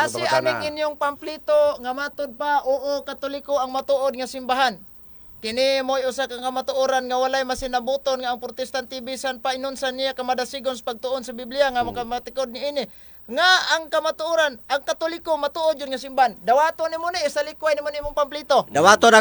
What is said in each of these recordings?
Kasi aning inyong pamplito nga matud pa, oo, Katoliko ang matuod nga simbahan. Kini mo'y usa ka kamatuoran nga walay masinabuton nga ang Protestante bisan pa inunsa niya kamadasigon sa pagtuon sa Biblia nga makamatikod niini. Nga ang kamatuoran, ang Katoliko matuod yun nga simbahan. Dawato nimo ni, isalikway nimo ni imong pamplito. Dawato na.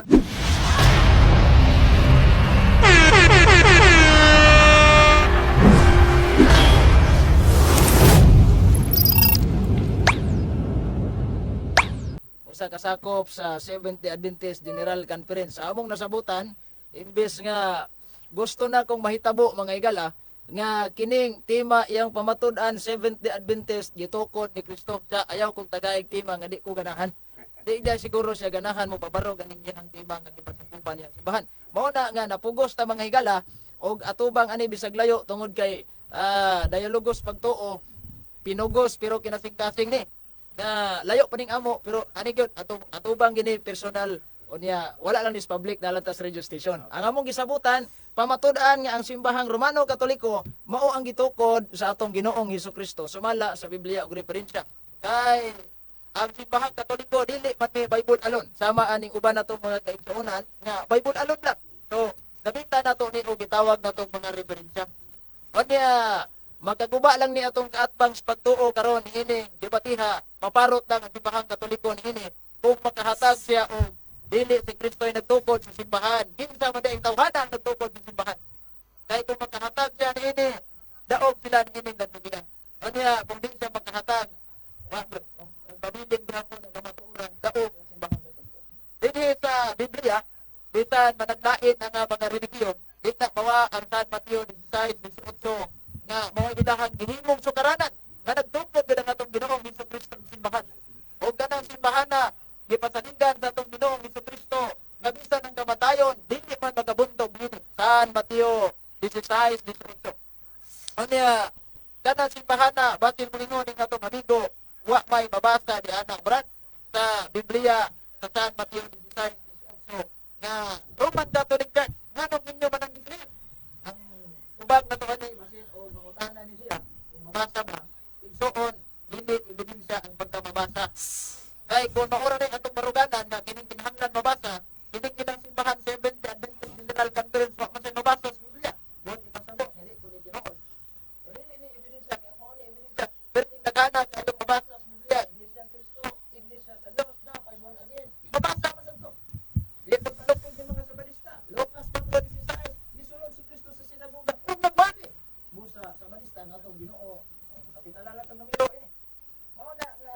Usa ka sakop sa Seventh-day Adventist General Conference. Sa among nasabutan, imbes nga gusto na kong mahitabo, mga higala, nga kining tema iyang pamatud-an Seventh-day Adventist gitukod ni Kristo siya, ayaw kong tagaig tema nga di ko ganahan. Di di siguro siya ganahan mo pabaro ganing iyang tema nga gipasimpupan niya simbahan. Mao na nga napugos ta, mga higala, og atubang ani bisag layo tungod kay dialogos pagtuo, pinugos pero kinasing-kasing ni na layo pa ning amo, pero ani gyud ato atubang gini personal. Unya wala lang is public na lang tas radio station. Ang among gisabutan, pamatud-an nga ang simbahang Romano Katoliko mao ang gitukod sa atong Ginoong Hesus Kristo sumala sa Biblia ug referensya. Kay ang simbahang Katoliko dili man may Bible alone sama aning uban nato mga kaigsuonan nga Bible alone lang. So gamitan nato ni og gitawag natong mga referensya. Unya makaguba lang ni atong kaatbang sa pagtuo karon niini debatiha, maparot lang ang simbahang Katoliko niini kung makahatag siya og dili si Kristo ay nagtukod sa simbahan. Kinsa man ang tawhana ang nagtukod sa simbahan? Kay kung makahatag siya niini, daog sila niini nagtugian. Unya kung di siya makahatag, wa ang pabiling gihapon ang kamatuoran, daog ang simbahang Katoliko. Dinhi sa Biblia, bisan managlain ang mga relihiyon, di na mawa ang San Mateo 16:18 nga mga ilahang gihimong sukaranan nga nagtukod gid ang atong Ginoong Hesus Kristo sa simbahan. O kanang simbahan na gipasaningan sa atong Ginoong Hesus Kristo nga bisan ang kamatayon dili man makabuntog niini. San Mateo 16:18. Unya kanang simbahan na basin moingon ning atong amigo, wa may mabasa di ana, brad, sa Biblia sa San Mateo 16:18 nga Roman Catholic Church. Nganong inyo man ang gi-claim? Ang ubag na to ani basin o mangutana ni siya kung mabasa ba. Igsuon, dili ebidensya ang pagkamabasa. Kay kung maura ni atong baruganan na kining kinahanglan mabasa, kining kinang simbahan Seventh Adventist General Conference wa man say mabasa sa Biblia. Buot ipasabot nga di ko ni Ginoo. Dili ni ebidensya kay mao ni ebidensya. Pero ning dagana kayo mabasa sa Biblia, Iglesia ni Kristo, Iglesia sa Dios na kay born again. Mabasa man sad to. Di pagkalupig ng mga Sabadista. Lucas 4:16, gisulod si Kristo sa sinagoga ug nagbali. Busa Sabadista nga atong Ginoo, kapitala lang tong numero ini. Mao na nga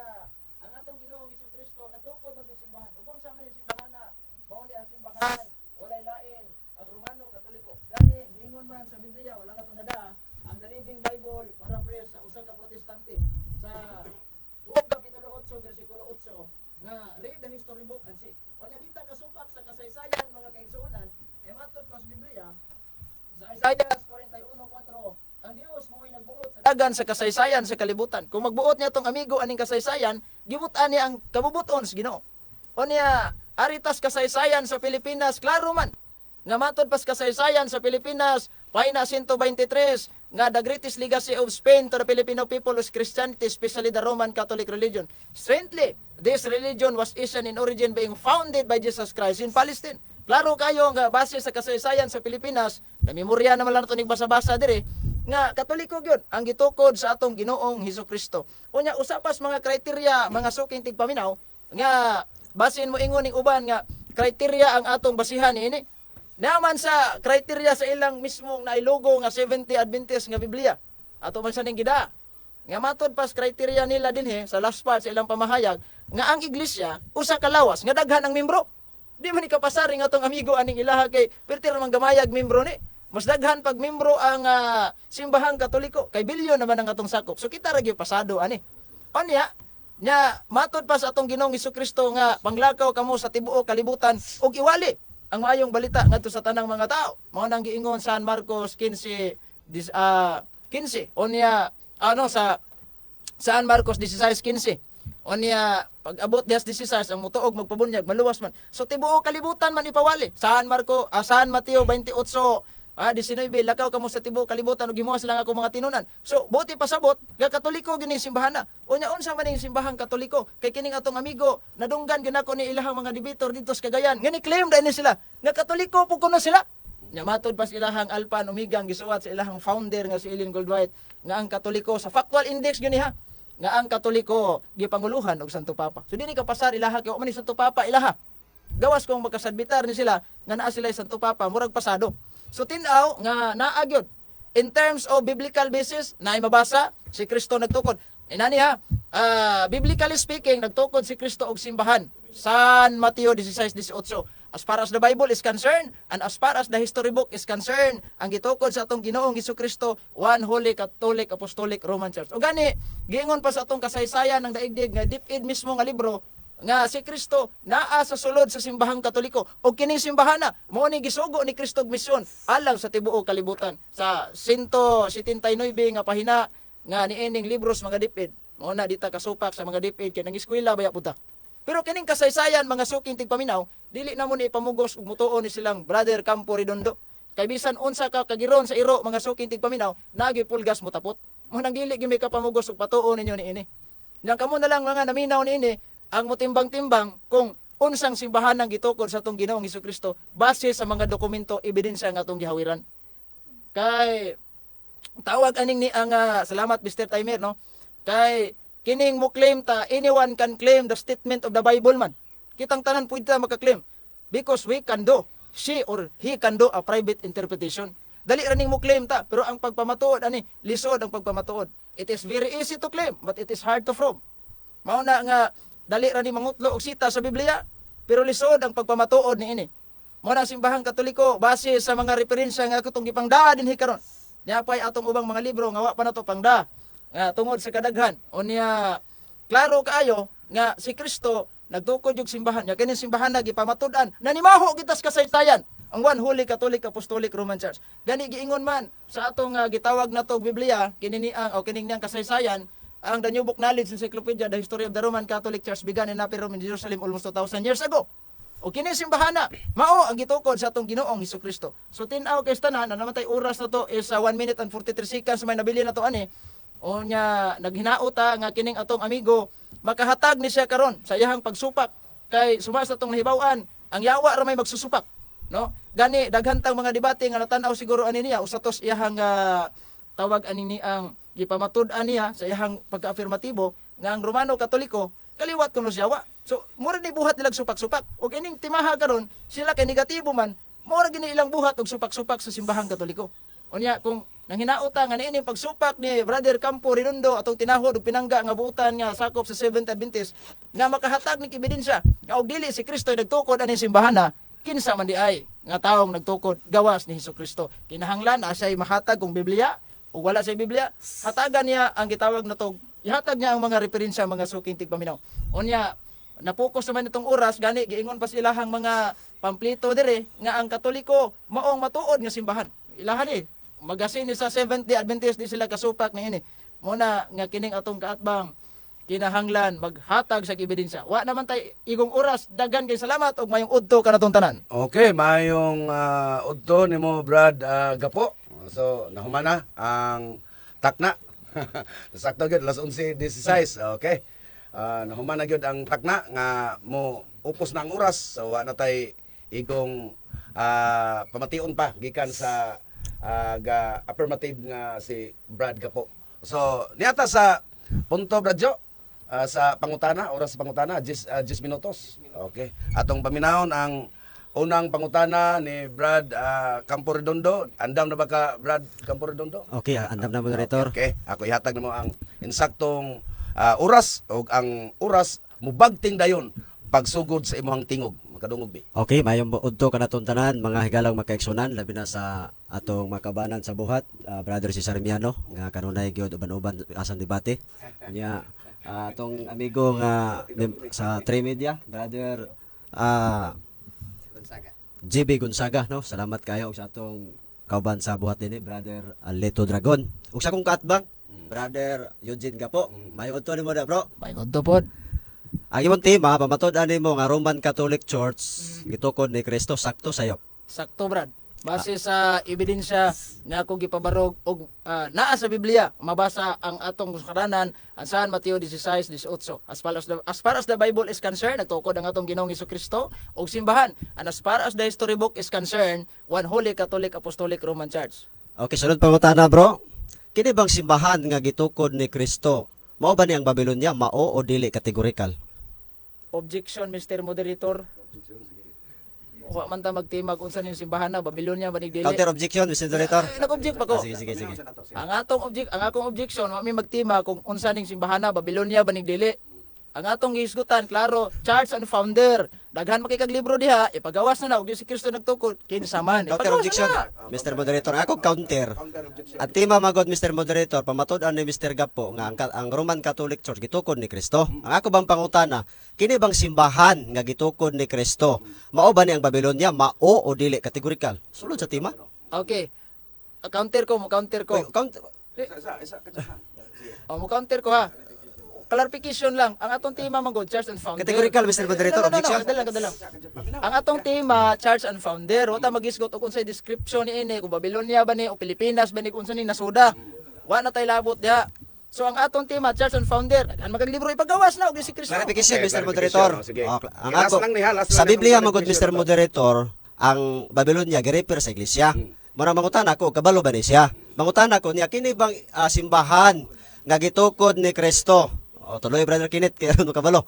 ang atong Ginoong Kristo natukod man sa simbahan. Ug unsa man ang simbahan na mao ni ang simbahan, walay lain ang Romano Katoliko. Gani giingon man sa Biblia, wala na nada ang The Living Bible paraphrase sa usa ka Protestante sa buong kapitulo 8 bersikulo 8 nga "Read the history book and see." Unya dita kasupak sa kasaysayan, mga kaigsuonan, eh matod pa sa Biblia sa Isaiah 41:4, ang Dios mo'y nagbuot sa dagan sa kasaysayan sa kalibutan. Kung magbuot niya tong amigo aning kasaysayan, gibutan niya ang kabubuton sa Ginoo. O niya, aritas kasaysayan sa Pilipinas, klaro man nga matod pas kasaysayan sa Pilipinas, Pahina 123, nga the greatest legacy of Spain to the Filipino people is Christianity, especially the Roman Catholic religion. Strangely, this religion was Asian in origin, being founded by Jesus Christ in Palestine. Klaro kayo nga base sa kasaysayan sa Pilipinas, na memorya naman lang ito basa-basa dire, nga Katoliko gyud ang gitukod sa atong Ginoong Hesus Kristo. Unya usa pas mga criteria, mga suking tigpaminaw, nga basin mo ingon ning uban nga criteria ang atong basihan niini. Naman sa criteria sa ilang mismong nailogo nga 70 Adventist nga Biblia. Ato man sa ning gida. Nga matod pas criteria nila dinhi sa last part sa ilang pamahayag nga ang iglesia usa ka lawas nga daghan ang membro. Di man ni kapasari nga atong amigo aning ilaha kay perti ra man gamayag membro ni. Mas daghan pag membro ang simbahang Katoliko kay bilyon naman ang atong sakop. So kita ra gyud pasado ani. Unya nya matod pa sa atong Ginoong Kristo nga panglakaw kamo sa tibuok kalibutan ug iwali ang maayong balita ngadto sa tanang mga tao. Mao nang giingon San Marcos 15 dis, 15. Unya ano sa San Marcos 16:15. Unya pag abot dihas 16, ang mutuog magpabunyag maluwas man. So tibuok kalibutan man ipawali. San Marco San Mateo 28 19, lakaw kamo sa tibuok kalibutan ug himoa sila nga ako mga tinunan. So, buot ipasabot, nga Katoliko gini simbahan na. Unya unsa man ning simbahang Katoliko? Kay kining atong amigo, nadunggan gyud nako ni ilahang mga debater didto sa Cagayan. Nga ni claim dahil ni sila nga Katoliko po kuno sila. Nya matod pa sa ilahang Alpha and Omega ang gisuwat sa ilahang founder nga si Ellen Goldwhite nga ang Katoliko sa factual index gyud ha nga ang Katoliko gipanguluhan og Santo Papa. So dili ka pasar ilaha kay wa man ni Santo Papa ilaha. Gawas kung magkasadbitar ni sila nga naa sila Santo Papa, murag pasado. So tin-aw nga naa gyud in terms of biblical basis na mabasa si Kristo nagtukod. Inani ha, biblically speaking, nagtukod si Kristo og simbahan. San Mateo 16:18. As far as the Bible is concerned and as far as the history book is concerned, ang gitukod sa atong Ginoong Kristo, One Holy Catholic Apostolic Roman Church. O gani, giingon pa sa atong kasaysayan ng daigdig nga DepEd mismo nga libro nga si Kristo naa sa sulod sa simbahang Katoliko o kining simbahana mao ni gisugo ni Kristo og misyon alang sa tibuok kalibutan sa 179 nga pahina nga niining libros mga DepEd. Mao na dita kasupak sa mga DepEd kay nang eskwela baya puta. Pero kining kasaysayan, mga suking tigpaminaw, dili na mo ni ipamugos ug mutuo ni silang Brother Campo Redondo kay bisan unsa ka kagiron sa iro, mga suking tigpaminaw, nagi pulgas mo tapot. Mo nang dili gyud may kapamugos ug patuo ninyo niini. Yang kamo na lang mga naminaw niini ang motimbang-timbang kung unsang simbahan ang gitukod sa atong Ginoong Kristo base sa mga dokumento, ebidensya nga atong gihawiran. Kay tawag aning ni ang salamat Mr. Timer, no. Kay kining mo claim ta, anyone can claim the statement of the Bible man. Kitang tanan pwede ta maka-claim because we can do, she or he can do a private interpretation. Dali ra ning mo claim ta, pero ang pagpamatuod ani lisod ang pagpamatuod. It is very easy to claim, but it is hard to prove. Mao na nga dali ra ni mangutlo og sita sa Biblia, pero lisod ang pagpamatuod niini. Mao na ang simbahang Katoliko base sa mga referensya nga akong gipangdaa dinhi karon. Niya pay atong ubang mga libro nga wa pa nato pangda nga tungod sa kadaghan. Unya klaro kaayo nga si Kristo nagtukod yung simbahan niya. Kining simbahan na gipamatud-an na nimaho gitas kasaysayan ang One Holy Catholic Apostolic Roman Church. Gani giingon man sa atong gitawag nato Biblia kini ni ang o kining niyang kasaysayan, ang The New Book Knowledge Encyclopedia, the history of the Roman Catholic Church began in Upper Rome in Jerusalem almost 2,000 years ago. O kini simbahana, mao ang gitukod sa atong Ginoong Kristo. So tin-aw kay tanan na namatay oras na to is 1 minute and 43 seconds may nabili na to ani. O nya naghinaot ta nga kining atong amigo makahatag ni siya karon sa iyahang pagsupak kay suma sa atong nahibaw-an, ang yawa ra may magsusupak, no? Gani daghan tang mga debate nga natan-aw siguro ani niya usa tos iyahang tawag ani ni ang gipamatud-an niya sa iyahang pagka-afirmatibo nga ang Romano Katoliko kaliwat kuno siya wa. So mura ni buhat nilang supak-supak. Og ining timaha karon sila kay negatibo man, mura gini ilang buhat og supak-supak sa simbahang Katoliko. Unya kung nanghinaota nga niini pagsupak ni Brother Campo Redondo atong tinahod og pinangga nga buutan nga sakop sa Seventh Adventist nga makahatag ning ebidensya nga og dili si Kristo nagtukod aning simbahan na, kinsa man di ay nga taong nagtukod gawas ni Hesus Kristo? Kinahanglan na siya'y mahatag kung Biblia o wala sa Biblia, hatagan niya ang gitawag na tog ihatag niya ang mga referensya, mga suking tigpaminaw. Unya napokus naman itong oras, gani giingon pa sa ilahang mga pamplito dire nga ang Katoliko maong matuod nga simbahan. Ilahan eh magasin ni sa Seventh Day Adventist, di sila kasupak ni ini. Mo na nga kining atong kaatbang kinahanglan maghatag sa ebidensya. Wa naman tay igong oras. Daghan kay salamat ug mayong udto kanatong tanan. Okay, mayong udto nimo, Brad Gapo. So, nahuman na ang takna. Sakto gyud alas 11:16. Okay. Nahuman na gyud ang takna nga mo upos na ang oras. So, wa na tay igong pamation pa gikan sa ga affirmative nga si Brad Gapo. So, niata sa punto, Brad Jo, sa pangutana, oras sa pangutana, 10 10 minutos. Okay. Atong paminahon ang unang pangutana ni Brad Campo Redondo. Andam na ba ka, Brad Campo Redondo? Okay, andam na, moderator. Okay, ako ihatag nimo ang insaktong oras ug ang oras mubagting dayon pagsugod sa imong tingog. Makadungog bi. Okay, mayong udto kanatong tanan, mga higalang makaigsunan, labi na sa atong makabanan sa buhat, Brother Cesar Miano nga kanunay gyud uban-uban asang debate. Nya atong amigo nga sa Tri Media, Brother GB Gonzaga, no. Salamat kayo og sa atong kauban sa buhat dinhi, Brother Leto Dragon. Ug sa akong kaatbang, Brother Eugene Gapo. Mayong udto nimo da, bro. Mayong udto pod. Ang imong tema, pamatud-an nimo nga Roman Catholic Church gitukod ni Kristo, sakto, sayop? Sakto, Brad. Base sa ebidensya nga ako gipabarog og naa sa Biblia, mabasa ang atong kasaranan ang San Mateo 16:18. As far as the Bible is concerned, nagtukod ang atong Ginoong Kristo og simbahan. And as far as the history book is concerned, one holy Catholic Apostolic Roman Church. Okay, sunod pangutana, bro. Kini bang simbahan nga gitukod ni Kristo, mao ba ni ang Babylonia, mao o dili, categorical? Objection, Mr. Moderator. Wa man ta magtimag unsa ning simbahan na Babylonia ba dili. Counter objection, Mr. Moderator. Eh, nag-object pa ko. Ah, sige, sige, sige. Ang akong objection, wa mi magtima kung unsa ning simbahan na Babylonia ba ning dili. Ang atong gihisgutan klaro, church and founder. Daghan man kay kag libro diha, ipagawas na na og di si Kristo nagtukod, kinsa man. Counter Ipagawas objection, na. Mr. Moderator. Ako counter. Ang tema magod, Mr. Moderator, pamatud-an ni Mr. Gapo nga ang Roman Catholic Church gitukod ni Kristo. Ang ako bang pangutana, kini bang simbahan nga gitukod ni Kristo, mao ba ni ang Babylonia, mao o dili, categorical? Sulod sa tema. Okay. Counter ko, mo counter ko. Uy, counter. Isa, isa, isa, isa. O, mo counter ko ha. Clarification lang, ang atong tema man gud, church and founder. Categorical, Mr. Moderator, No, no, no, objection. kadala, kadala. Ang atong tema, church and founder. Wa ta magisgot og unsay description ni ini, kung Babylonia ba ni o Pilipinas ba ni, kung unsa ni nasuda. Wa na tay labot diha. So ang atong tema, church and founder, daghan magag libro, ipagawas na og di si Kristo. Clarification, Okay, Mr. clarification. Moderator. Oh, sige. Oh, ang Last ako, lang niya, last sa lang Biblia itong magod, Mr. clarification. Moderator, ang Babylonia girefer sa iglesia. Mura mangutana ako, kabalo ba ni siya? Mangutana ko niya, kini bang simbahan nga gitukod ni Kristo? O, tuloy, Brother Kenneth, kaya ano kabalo?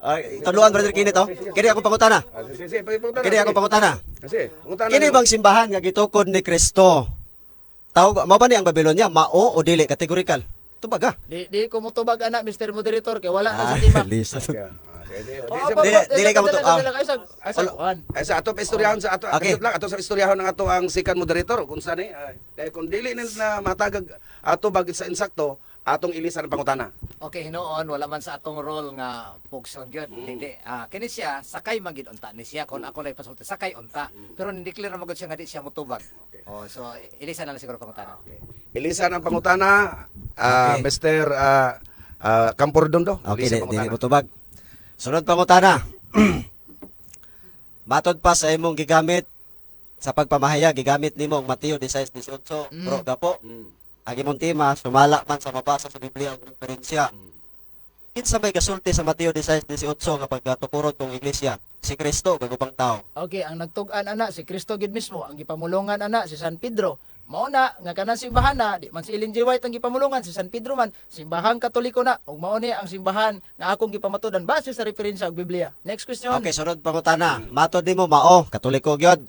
Ay, tuluan, Brother Kenneth, oh. Kini akong pangutana. Ah, sige, sige, pangutana, Kini sige. akong pangutana. Sige, pangutana Kini nimo. bang simbahan nga gitukod ni Kristo? Tawag mao ba ni ang Babylonia, mao o dili, categorical? Tubag ah. Di ko motubag ana, Mr. Moderator, kay wala na sa Ah, tema. lisa. Sige, ah, sige, sige. Oh, Di- oh, Dili ka kadala, ah. kadala, ay, sa kuan. Ay, sa ato pa istoryahon sa ato Okay. okay. Lang ato sa istoryahon ng ato ang second moderator kung saan eh ay, dahil kung dili ni na matagag ato bagit sa insakto atong ilisan ang pangutana. Okay, hinuon wala man sa atong role nga pugson gyud. Hindi kini siya sakay man gid unta ni siya kung ako lang pasulti sakay unta. Pero ni-declare man gud siya nga di siya motubag. Oh, so ilisan na lang siguro pangutana. Ilisan ang pangutana, Mr. Campordondo. Okay, Ilisan di, pangutana. dili mo tubag. Sunod pangutana. Matod pa sa imong gigamit sa pagpamahayag, gigamit nimo ang Mateo 16:18, bro Gapo. Ang imong tema, sumala man sa mabasa sa Biblia ang referensya. Kinsa may gasulti sa Mateo 16:18 nga pagkatukurod kong iglesia? Si Kristo o ubang tao? Okay, ang nagtug-an ana si Kristo gid mismo, ang gipamulongan ana si San Pedro. Mao na nga kanang simbahan na di man si Ellen G. White ang gipamulongan, si San Pedro man, simbahang Katoliko na ug mao ni ang simbahan nga akong gipamatud-an base sa referensya og Biblia. Next question. Okay, sunod pangutana. Matod nimo mao, Katoliko gyud.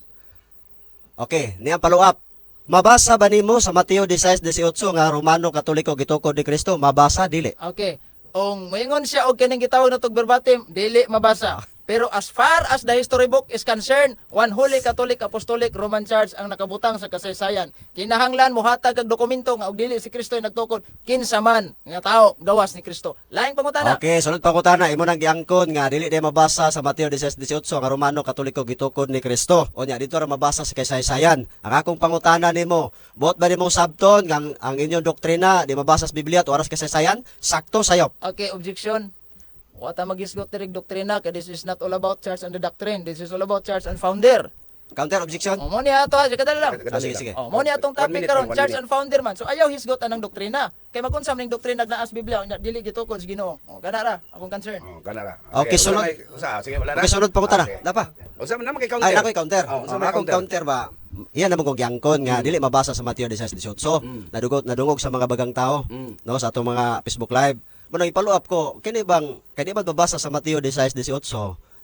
Okay, niyang follow up. Mabasa ba nimo sa Mateo 16:18 nga Romano Katoliko gitukod ni Kristo? Mabasa dili? Okay. Ong moingon siya og kining gitawag na tug verbatim, dili mabasa. Pero as far as the history book is concerned, one holy Catholic Apostolic Roman Church ang nakabutang sa kasaysayan. Kinahanglan mohatag kag dokumento nga og dili si Kristo ay nagtukod, kinsa man nga tao gawas ni Kristo. Laing pangutana. Okay, sunod pangutana, imo nang giangkon nga dili day mabasa sa Mateo 16:18 nga Romano Katoliko gitukod ni Kristo. Unya dito ra mabasa sa kasaysayan. Ang akong pangutana nimo, buot ba nimong sabton nga ang inyong doktrina di mabasa sa Biblia tuaras kasaysayan? Sakto sayop. Okay, objection. Wa ta magisgot dirig doktrina kay this is not all about church and the doctrine. This is all about church and founder. Counter objection. O mo ni ato ha, sige, kadali lang. Ah, sige, sige. Oh, mo ni atong One topic minute karon, lang, one church minute. and founder man. So ayaw hisgot anang doktrina. Kay magunsa man ning doktrina naas Biblia unya dili gitukod sa Ginoo. Oh, kana ra akong concern. Oh, kana ra. Okay, unsa sunod. Unsa? Sige, wala na. Okay, sunod pangutana. Ah, sige. Dapa. Unsa man naman kay counter? Ay, ako'y counter. Oh, unsa Oh, may akong counter ba? Iyan naman kong giangkon nga dili mabasa sa Mateo 16:18. Nadugot nadungog sa mga bagang tao, no, sa atong mga Facebook Live. Mo nang i-follow up ko, kini bang kani ba mabasa sa Mateo 16:18?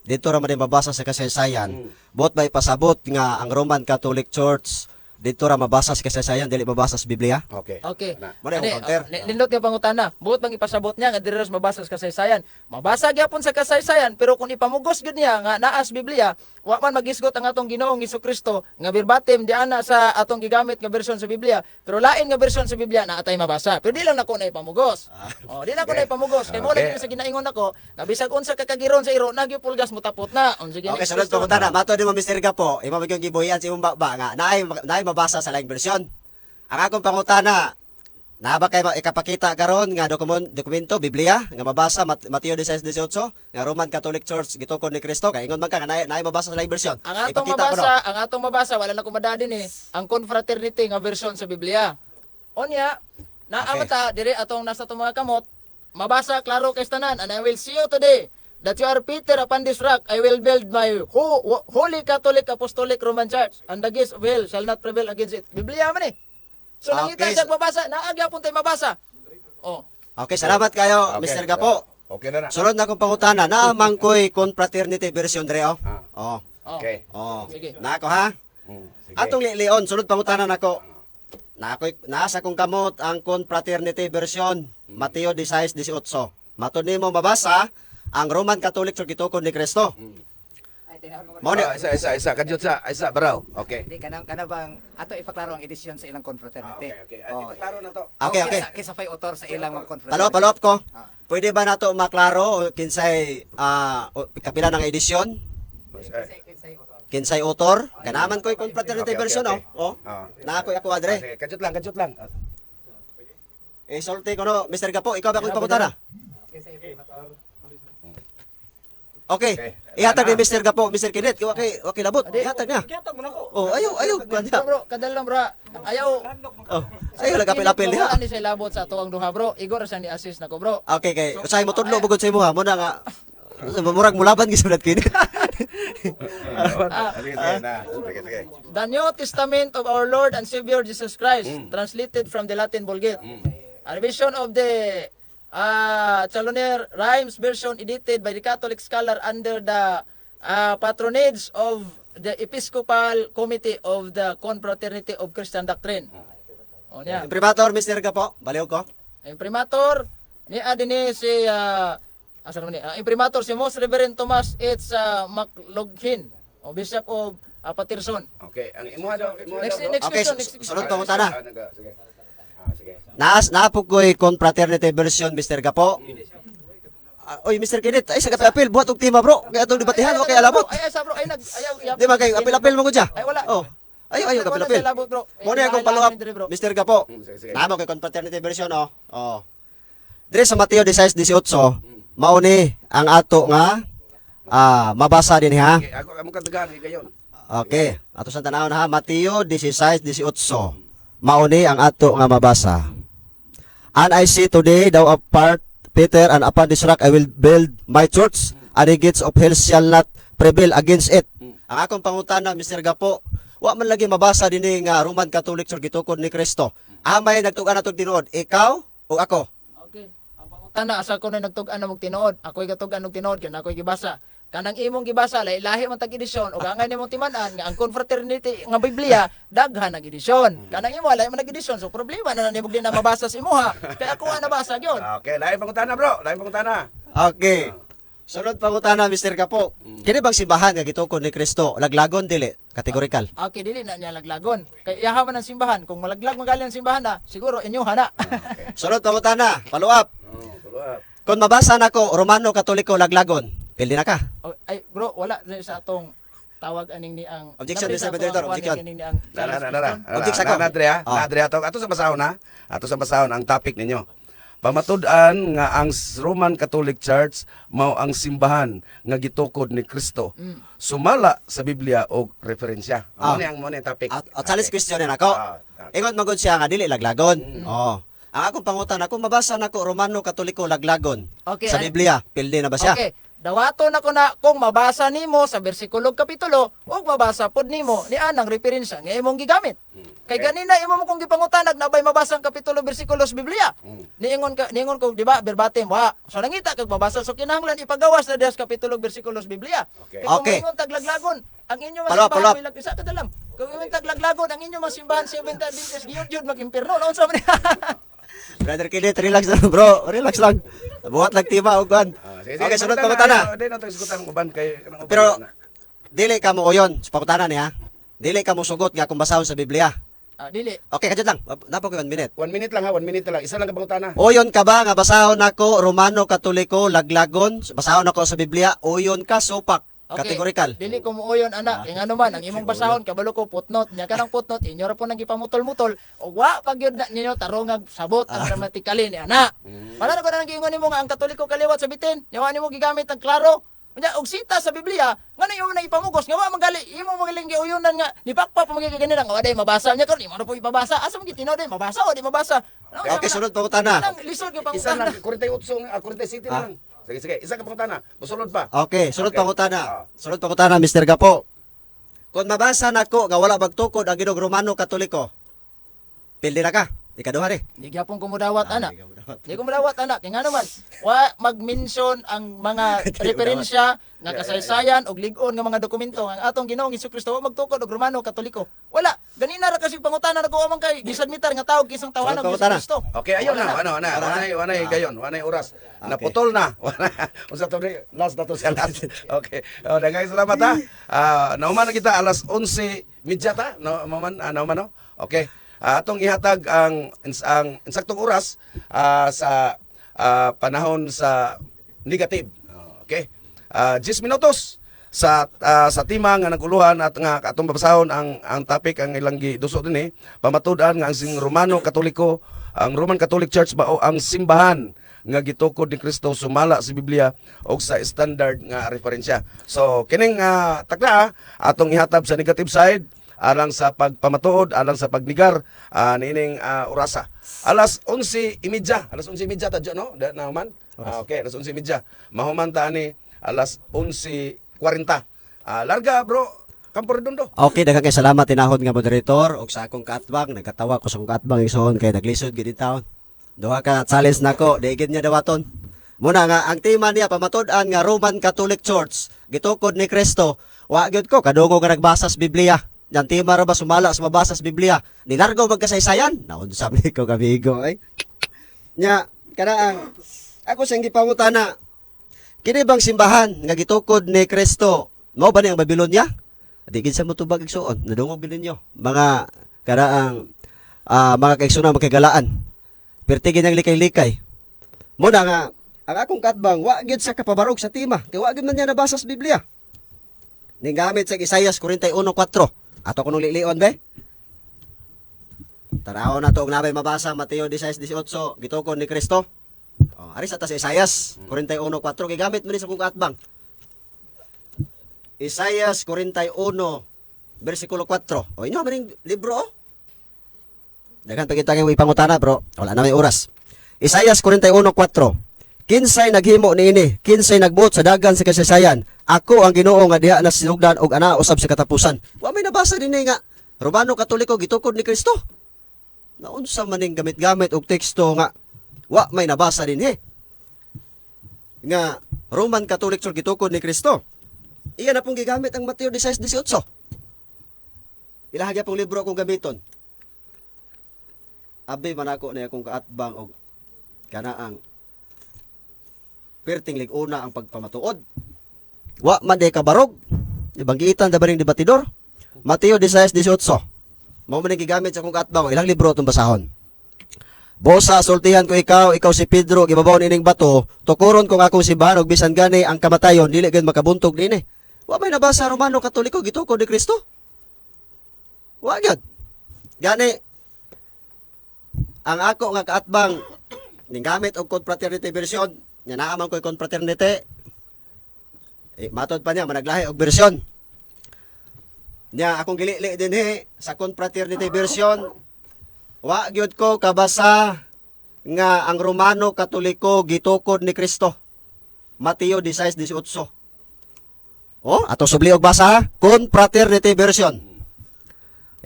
Dito ra man din mabasa sa kasaysayan. Buot ba ipasabot nga ang Roman Catholic Church dito ra mabasa sa kasaysayan, dili mabasa sa Biblia? Okay. Okay. Na. Mo na akong Ani, counter. oh, nindot nga pangutana. Buot bang ipasabot niya nga diri ra mabasa sa kasaysayan? Mabasa gyapon sa kasaysayan, pero kung ipamugos gyud niya nga naas Biblia, wa man magisgot ang atong Ginoong Kristo nga verbatim di ana sa atong gigamit nga bersyon sa Biblia. Pero lain nga bersyon sa Biblia naa tay mabasa. Pero di lang nako na ipamugos. Oh, di lang ko na ipamugos. Kay mo Okay. lagi sa ginaingon nako, nga bisag unsa ka kagiron sa iro, nagyo pulgas mo tapot na. Unsa gyud Okay, sunod pangutana. Mato di mo, Mr. Gapo, imo magyong gibuhian sa imong baba nga naay naay mabasa sa laing bersyon. Ang akong pangutana, Naa ba kay ikapakita karon nga dokumento Biblia nga mabasa Mateo 16:18 nga Roman Catholic Church gitukod ni Kristo, kay ingon man ka nga naay mabasa sa laing version? Ang atong Ipakita ko, no? mabasa, ang atong mabasa, wala na kumadadin eh, ang confraternity nga version sa Biblia. Onya, naa ta dire atong nasa atong mga kamot, mabasa klaro kay tanan, "And I will see you today that you are Peter, upon this rock I will build my holy Catholic Apostolic Roman Church, and the gates of hell shall not prevail against it." Biblia man eh. So nangita siya mabasa, naa gyapon tay mabasa. Oh. Okay, salamat kayo, Okay. Mr. Gapo. Okay na na. Sunod na akong pangutana, naa man ko'y confraternity version dre, oh. Ah. Oh. Oh. Okay. Oh. Sige. Na ako ha. Sige. Atong lion, sunod pangutana nako. Na ako'y nasa kong kamot ang confraternity version, Mateo 16:18. Matod nimo mabasa ang Roman Catholic Church gitukod ni Kristo. Ay, tinahon ko. Mao ni Ah, isa, isa, isa. Kadyot sa, isa, baraw. Okay. Di kanang kana bang ato ipaklaro ang edisyon sa ilang confraternity. Ah, okay, okay. Ah, Oh, ipaklaro na to. Okay, okay. Kaysa pa'y author sa ilang mga confraternity. Follow up, follow up ko. Ah. Pwede ba nato maklaro o kinsay kapila ng edisyon? Eh, Kinsay author. Kinsay author? Kanaman ko'y confraternity version, okay. oh. Oh. Ah. Na ako'y ako adre. Sige, kadyot lang, kadyot lang. Eh, sulti ko no, Mr. Gapo, ikaw ba akong pangutana? Kinsay primator. Okay. Okay. Ihatag ni Ana. Mr. Gapo, Mr. Kenneth, wa kay labot. Ihatag niya. Oh, ayo, ayo, kuan niya. Bro, bro, kadal lang, bro. Ayaw. Oh, ayo lang apil-apil niya. Wala ni siya labot sa ato ang duha, bro. Igor siya ni assist nako, bro. Okay, kay usahay mo tudlo bugod sa imo ha, mo na nga murag mulaban gyud sa Kenneth. Ah, sige, sige, na. Sige, sige. The New Testament of our Lord and Savior Jesus Christ, translated from the Latin Vulgate. A revision of the Chaloner Rhymes version, edited by the Catholic scholar under the patronage of the Episcopal Committee of the Confraternity of Christian Doctrine. O niya. Imprimatur, Mr. Gapo, baliw ko. Imprimatur ni adini si asa naman ni? Imprimatur si Most Reverend Thomas H. McLaughlin, o Bishop of Paterson. Okay, ang imuha daw, imuha Next, daw, bro. next Okay, question, next sunod pangutana. Ah, sige. Ah, sige. Naas naapog ko'y confraternity version, Mr. Gapo. Ah, oy, Mr. Kenneth, ay sa apil buhat og tema, bro. Kay atong debatihan, okay alabot. Ay, ay, sa bro, ay nag ayaw. Di ba kay apil-apil mo gud siya? Ay, wala. Oh. Ayo, ayo Wala apil-apil. sa labot, bro. Mo na akong follow up, Dre, bro. Mr. Gapo. Sige, sige. Namo kay confraternity version, oh. Oh. Dire sa Mateo 16:18, mao ni ang ato nga mabasa din ha. Okay, ako among katagaan higayon. Okay, ato sa tanawon ha, Mateo 16:18. Mao ni ang ato nga mabasa. "And I say today, thou art Peter, and upon this rock I will build my church, and the gates of hell shall not prevail against it." Ang akong pangutana, Mr. Gapo, wa man lagi mabasa dinhi nga Roman Catholic Church gitukod ni Kristo. Amay nagtug-an natong tinuod, ikaw o ako? Okay. Ang pangutana, asa ko na nagtug-an na mong tinuod? Ako'y gatug-an og tinuod kay ako'y gibasa. Kanang imong gibasa lahi lahi man tag edisyon ug angay nimong timan-an nga ang confraternity nga Biblia daghan ang edisyon. Kanang imo lahi man ang edisyon, so problema na nimo di na mabasa sa imuha. Kay ako ang nabasa gyud. Ah, okay, lain pangutana, bro. Lain pangutana. Okay. Sunod pangutana, Mr. Gapo. Kini bang simbahan nga gitukod ni Kristo laglagon dili? Categorical. Okay, dili na niya laglagon. Kay iyaha man ang simbahan, kung malaglag magali ang simbahan na, siguro inyo na. Sunod pangutana, follow up. Oh, follow up. Kung mabasa nako Romano Katoliko laglagon, pildi na ka? Oh, ay bro, wala na sa atong tawag aning ni ang Objection, Nabi Mr. sa atong Moderator, ang kuwan objection. kining ni ang Na, na, na, na, na. Object Na, ako. na, Dre, ha? Ah. Na, Dre, ato, ato sa basahon, ha? Ato sa basahon ang topic ninyo. Pamatud-an nga ang Roman Catholic Church mao ang simbahan nga gitukod ni Kristo. Sumala sa Biblia og referensya. Ah. Mao ni ang topic. At challenge question din ako. Ah, ah. Ingon magod siya nga dili laglagon. Oh. Ang akong pangutan ako mabasa nako Romano Katoliko laglagon. Okay, sa Biblia, pildi na ba siya? Okay. Dawaton ako na kung mabasa nimo sa bersikulo ug kapitulo ug mabasa pod nimo ni anang referensya nga imong gigamit. Kay ganina imo mo kong gipangutanag nabay mabasa ang kapitulo bersikulo sa Biblia. Niingon ka niingon ko, di ba, verbatim wa. So nangita kag mabasa, so kinahanglan ipagawas na diha sa kapitulo ug bersikulo sa Biblia. Okay. Kay kung Okay. moingon taglaglagon ang inyo mga Follow up, simbahan follow up. may isa ka lang. Kung ingon taglaglagon ang inyo mga simbahan Seventh Adventist gyud gyud mag-impierno unsa man ni? Brother Kenneth, relax lang, bro. Relax lang. Buhat lang tima og kuan. Ah, sige, sige, Okay, sunod pangutana. Di na to isgutan ang uban kay kanang uban Pero na. dili ka mo uyon sa pangutana niya. Dili ka mo sugot nga kung basahon sa Biblia. Ah, dili. Okay, kadiyot lang. Napo ko 1 minute. 1 minute lang ha, 1 minute lang. Isa lang ka pangutana. Uyon ka ba nga basahon nako Romano Katoliko laglagon, basahon nako sa Biblia, uyon ka supak? Categorical. Dili ko muuyon, anak. Kay ngano man ang imong basahon, kabalo ko footnote nya, kanang footnote inyo ra po nang gipamutol-mutol ug wa pa gyud na ninyo tarongag sabot ang grammatically ni ana. Wala na ko nang giingon nimo nga ang Katoliko kaliwat sa bitin. Nya wa nimo gigamit ang klaro. Unya og sita sa Biblia, ngano imo na ipamugos nga wa man gali imo magaling giuyunan nga nipakpa pa magyud ganina nga wa day mabasa nya karon imo na po ipabasa. Asa man gitinaw day mabasa o di mabasa? Ano, Okay, sunod pangutana. Kanang lisod nga Isa pangutana. lang, 48, 47 na lang. Sige, sige. Isa ka pangutana. Musulod pa. Okay, sunod Okay. pangutana. Sunod pangutana, Mr. Gapo. Kung mabasa nako nga wala magtukod ang Ginoong Romano Katoliko, pildi na ka. Ikaduha rin. Di gyapon ko mudawat, Ah, anak. di ka mudawat. Di ko mudawat, anak. Kay ngano man, wa mag-mention ang mga referensya nga kasaysayan og lig-on nga mga dokumento nga ang atong Ginoong Hesus Kristo wa magtukod og Romano Katoliko. Wala. Ganina ra kasi pangutana nako man kay gisubmitar nga tawag kisang tawanan Sunod og Hesus pangutana. Kristo. Okay, ayun na. Ano, Wala ano, na. wanay gayon, wanay oras. Naputol na. Unsa to ni? Last na to siya last. Okay. Oh, daghang salamat ha. Nauman na kita alas 11:30 ta. No, maman, nauman no. Okay. Atong ihatag ang insaktong oras sa panahon sa negative. Okay. 10 minutos sa tema nga naguluhan at nga atong babasahon ang topic ang ilang giduso dinhi, pamatud-an nga ang sing Romano Katoliko, ang Roman Catholic Church ba o ang simbahan nga gitukod ni Kristo sumala sa Biblia o sa standard nga referensya. So kining takna atong ihatab sa negative side alang sa pagpamatuod, alang sa pagnigar niining orasa. Alas 11:30, alas 11:30 tadyo no? Da, nahuman? Okay, alas 11:30. Mahuman ta ani alas 11:40. Larga bro, Campo Redondo. Okay, daghang kay salamat tinahod nga moderator ug sa akong kaatbang, nagkatawa ko sa akong kaatbang igsoon kay naglisod gid taon. Duha ka challenge nako, di gid niya dawaton. Muna nga ang tema niya pamatud-an nga Roman Catholic Church gitukod ni Kristo. Wa gyud ko kadungog nga nagbasa sa Biblia. Yang tema ra ba sumala sa mabasa sa Biblia? Nilargo magkasaysayan. Naunsa ni ko kamigo ay. Nya kana ang ako siyang gipangutana. Kini bang simbahan nga gitukod ni Kristo, mao ba ni ang Babylonia? Di gid sa motubag igsuon, nadungog gid ninyo. Mga karaang mga kaigsunan makagalaan. Perti gid ang likay-likay. Muna nga ang akong katbang wa gyud sa kapabarog sa tema, kay wa gyud man niya nabasa sa Biblia. Ning gamit sa Isaias 41:4. Ato kunong lilion be. Taraon na to og nabay mabasa Mateo 16:18 gitukod ni Kristo. Oh, ari sa ta sa Isaias 41:4 gigamit man ni sa akong katbang. Isaias 41 versikulo 4. O inyo man ning libro oh. Daghan pa kita kay ipangutana bro. Wala na may oras. Isaias 41:4. Kinsay naghimo niini, kinsay nagbuot sa dagan sa kasaysayan. Ako ang Ginoo nga diha na sinugdan og ana usab sa katapusan. Wa may nabasa dinhi nga Romano Katoliko gitukod ni Kristo. Naunsa man ning gamit-gamit og teksto nga wa may nabasa dinhi nga Roman Catholic Church gitukod ni Kristo. Iya na pong gigamit ang Mateo 16:18. Ilaha gyapong libro akong gamiton. Abi man ako na akong kaatbang og kanaang perting lig-una ang pagpamatuod. Wa man di kabarog. Ibanggitan da ba ning debatidor? Mateo 16:18. Mao man ning gigamit sa akong kaatbang ilang libro itong basahon. Bosa, sultihan ko ikaw, ikaw si Pedro, gibabaw nining bato, tukuron kong akong simbahan og bisan gani ang kamatayon dili gyud makabuntog niini. Wa may nabasa Romano Katoliko gitukod ni Kristo. Wa gyud. Gani ang ako nga kaatbang ning gamit og confraternity version, nya naa man ko'y confraternity. Eh, matod pa niya managlahi og version. Nya akong gilili dinhi sa confraternity version, wa gyud ko kabasa nga ang Romano Katoliko gitukod ni Kristo. Mateo 16:18. Oh, ato subli og basa ha? Confraternity version.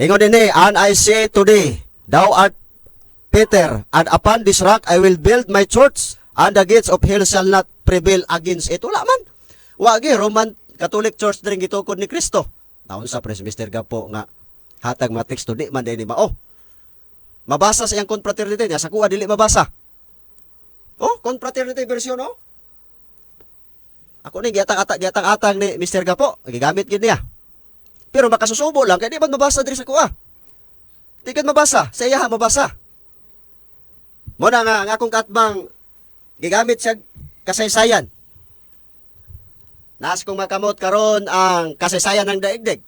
Ingon dinhi, "And I say to thee, thou art Peter, and upon this rock I will build my church, and the gates of hell shall not prevail against it." Wala man. Wa gi Roman Catholic Church diri gitukod ni Kristo. Taon sa Pres Mr. Gapo nga hatag mga teksto di man dinhi mao. Mabasa sa iyang confraternity niya, sa kuha dili mabasa. Oh, confraternity version oh. Ako ni giatang-atang ni Mr. Gapo, gigamit gid niya. Pero makasusubo lang kay di man mabasa diri sa kuha. Di kan mabasa, sa iya mabasa. Muna nga ang akong katbang gigamit siya kasaysayan. Naas kong makamot karon ang kasaysayan ng daigdig.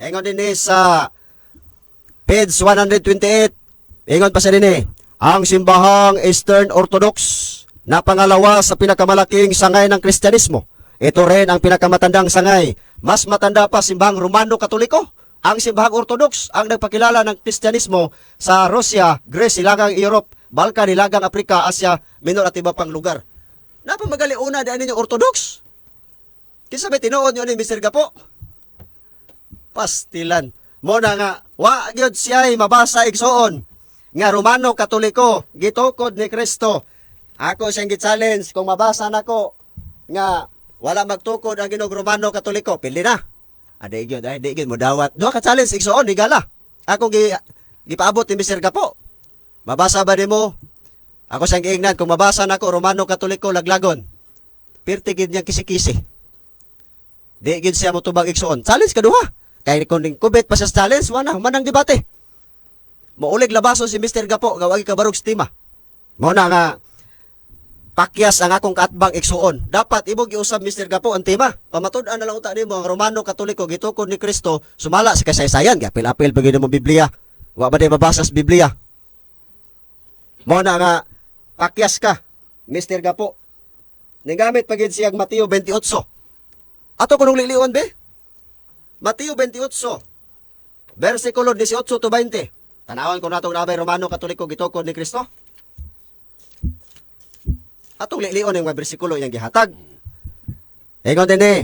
Ingon din sa page 128. Ingon pa sa dinhi, ang simbahang Eastern Orthodox na pangalawa sa pinakamalaking sangay ng Kristyanismo. Ito rin ang pinakamatandang sangay. Mas matanda pa simbahang Romano Katoliko. Ang simbahang Orthodox ang nagpakilala ng Kristyanismo sa Russia, Greece, Hilagang Europe, Balkan, Hilagang Afrika, Asia Minor at iba pang lugar. Napamagali una daan ninyo Orthodox. Kinsa ba tinuod nyo ni Mr. Gapo? Pastilan. Mo na nga, wa gyud siya'y mabasa, igsoon, nga Romano Katoliko, gitukod ni Kristo. Ako siyang gi-challenge kung mabasa nako nga wala magtukod ang Ginoong Romano Katoliko, pili na. Ade gyud, ay di gyud mo dawat. Duha ka challenge, igsoon, higala. Ako gipaabot ni Mr. Gapo. Mabasa ba nimo? Ako siyang giingnan kung mabasa nako Romano Katoliko laglagon. Pirti gid niyang kisi-kisi. Di gid siya motubag, igsoon. Challenge kaduha. Kay kung ning kubit pa sa challenge, wala manang debate. Maulig labason si Mr. Gapo nga wagi kabarog sa tema. Mao na nga pakyas ang akong kaatbang, igsuon. Dapat imong giusab, Mr. Gapo, ang tema. Pamatud-an na lang unta nimo ang Romano Katoliko gitukod ni Kristo sumala sa kasaysayan. Gapil-apil pa gyud mo Biblia. Wa ba di mabasa sa Biblia? Mao na nga pakyas ka, Mr. Gapo. Nigamit pa gyud siyang Mateo 28. Ato kunong lilion be? Mateo 28. Versikulo 18 to 20. Tanawon ko natong nabay Romano Katoliko gitukod ni Kristo. Atong lilion yung mga bersikulo iyang gihatag. Ingon din eh.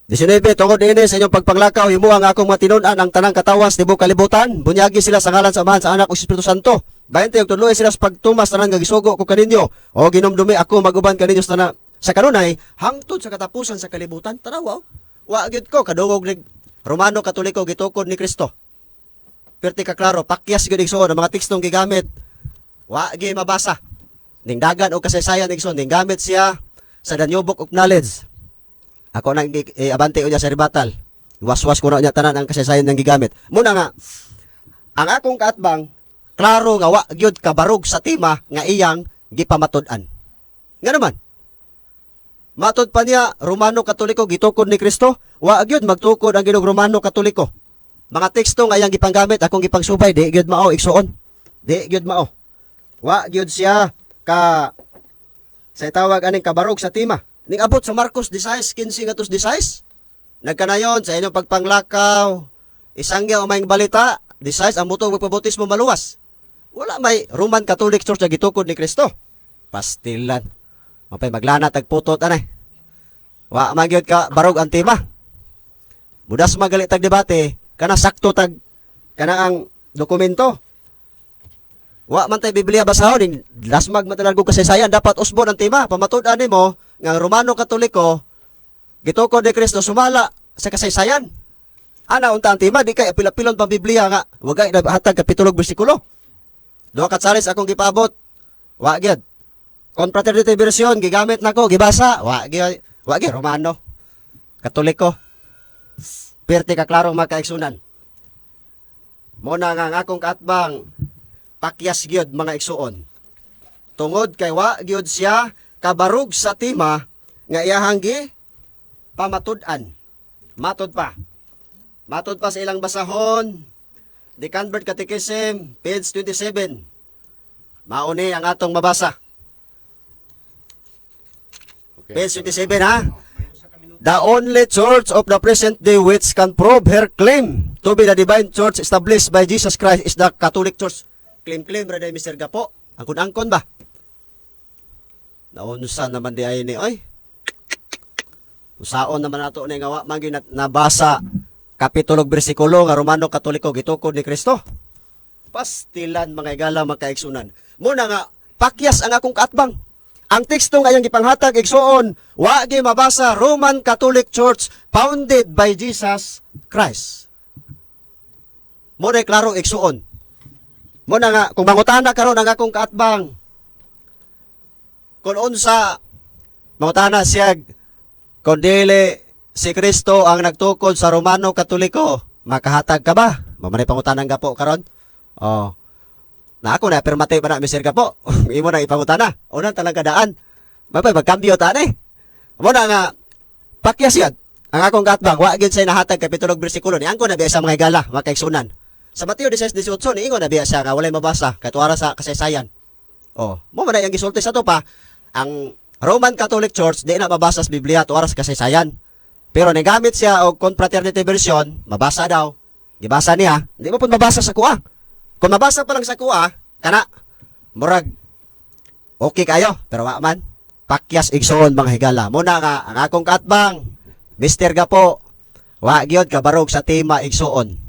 19, tungod dinhi sa inyong pagpanglakaw, himo ang akong mga tinun-an ang tanang katawhan sa tibok kalibutan. Bunyagi sila sa ngalan sa Amahan, sa Anak ug sa Espiritu Santo. 20, ug tudloy sila sa pagtumas tanan nga gisugo ko kaninyo. O ginumdumi, ako maguban kaninyo sa tanan sa kanunay hangtod sa katapusan sa kalibutan. Tanawa, oh. Wa gyud ko kadungog ni Romano Katoliko gitukod ni Kristo. Perti ka klaro, pakyas gyud, igsoon, ang mga tekstong gigamit. Wa gyud mabasa. Ning dagan og kasaysayan, igsoon, ning gamit siya sa The New Book of Knowledge. Ako nang abante unya sa rebuttal. Waswas ko na niya tanan ang kasaysayan ng gigamit. Muna nga, ang akong kaatbang, klaro nga wa gyud kabarog sa tema nga iyang gipamatud-an. Nga naman, matod pa niya, Romano Katoliko gitukod ni Kristo, wa gyud magtukod ang Ginoong Romano Katoliko. Mga teksto nga iyang gipanggamit, akong gipangsubay, di gyud mao, igsoon. Di gyud mao. Wa gyud siya ka sa tawag aning kabarog sa tema. Ning abot sa Marcos 16, 15 ngadto 16. Nagkanayon sa inyong pagpanglakaw, isangyaw ang maayong balita, 16 ang mutuo magpabautismo maluwas. Wala may Roman Catholic Church na gitukod ni Kristo. Pastilan. Mapay maglana tag putot anay. Wa man gyud ka barog ang tema. Mudas magali tag debate, kana sakto tag kana ang dokumento. Wa man tay Biblia basahon ning lasmag man talaga kasaysayan, dapat usbon ang tema. Pamatud-an nimo nga ang Romano Katoliko gitukod ni Kristo sumala sa kasaysayan. Ana unta ang tema, di kay apil-apilon pang Biblia nga wagay hatag kapitulo bersikulo. Duha ka challenge akong gipaabot. Wa gyud. Confraternity version gigamit nako, gibasa, wa gyud, wa gyud Romano Katoliko. Perti ka klaro, mga kaigsunan. Mo na nga ang akong kaatbang pakyas gyud, mga igsuon. Tungod kay wa gyud siya kabarog sa tema nga iyahang gi pamatud-an. Matod pa. Matod pa sa ilang basahon, The Convert Catechism, page 27. Mauni ang atong mabasa. Okay. Page 27 ha. The only church of the present day which can prove her claim to be the divine church established by Jesus Christ is the Catholic Church. Claim-claim ra day, Mr. Gapo. Angkon-angkon ba? Naunsa naman di ay ni oy. Usaon naman nato ni nga wa man gyud nabasa kapitulo bersikulo nga Romano Katoliko gitukod ni Kristo. Pastilan, mga igala, makaigsunan. Muna nga pakyas ang akong kaatbang. Ang teksto nga iyang gipanghatag, igsuon, wa gyud mabasa Roman Catholic Church founded by Jesus Christ. Mo na klaro, igsuon. Mo na nga kung mangutana karon ang akong kaatbang kung unsa mangutana siya, kung dili si Kristo ang nagtukod sa Romano Katoliko, makahatag ka ba? Mamanay pangutana Gapo karon. Oh. Na ako na permate pa na, Mr. Gapo. Imo na ipangutana. Unang talaga daan. Mapay magkambyo ta ni. Mo na nga pakyas yan. Ang akong katbang wa gyud say nahatag kapitulo ug bersikulo ni angko na biya sa mga higala, mga kaigsunan. Sa Mateo 16:18 niingon na biya siya nga walay mabasa kay tuara sa kasaysayan. Oh, mo man na iyang gisulti sa to pa ang Roman Catholic Church di na mabasa sa Biblia tuara sa kasaysayan. Pero nigamit siya og Confraternity version, mabasa daw. Gibasa niya, hindi mo pud mabasa sa kuha. Kung mabasa pa lang sa kuha, kana murag okay kayo, pero wa man. Pakyas igsoon mga higala. Muna nga ang akong kaatbang, Mr. Gapo, wa gyud kabarog sa tema igsoon.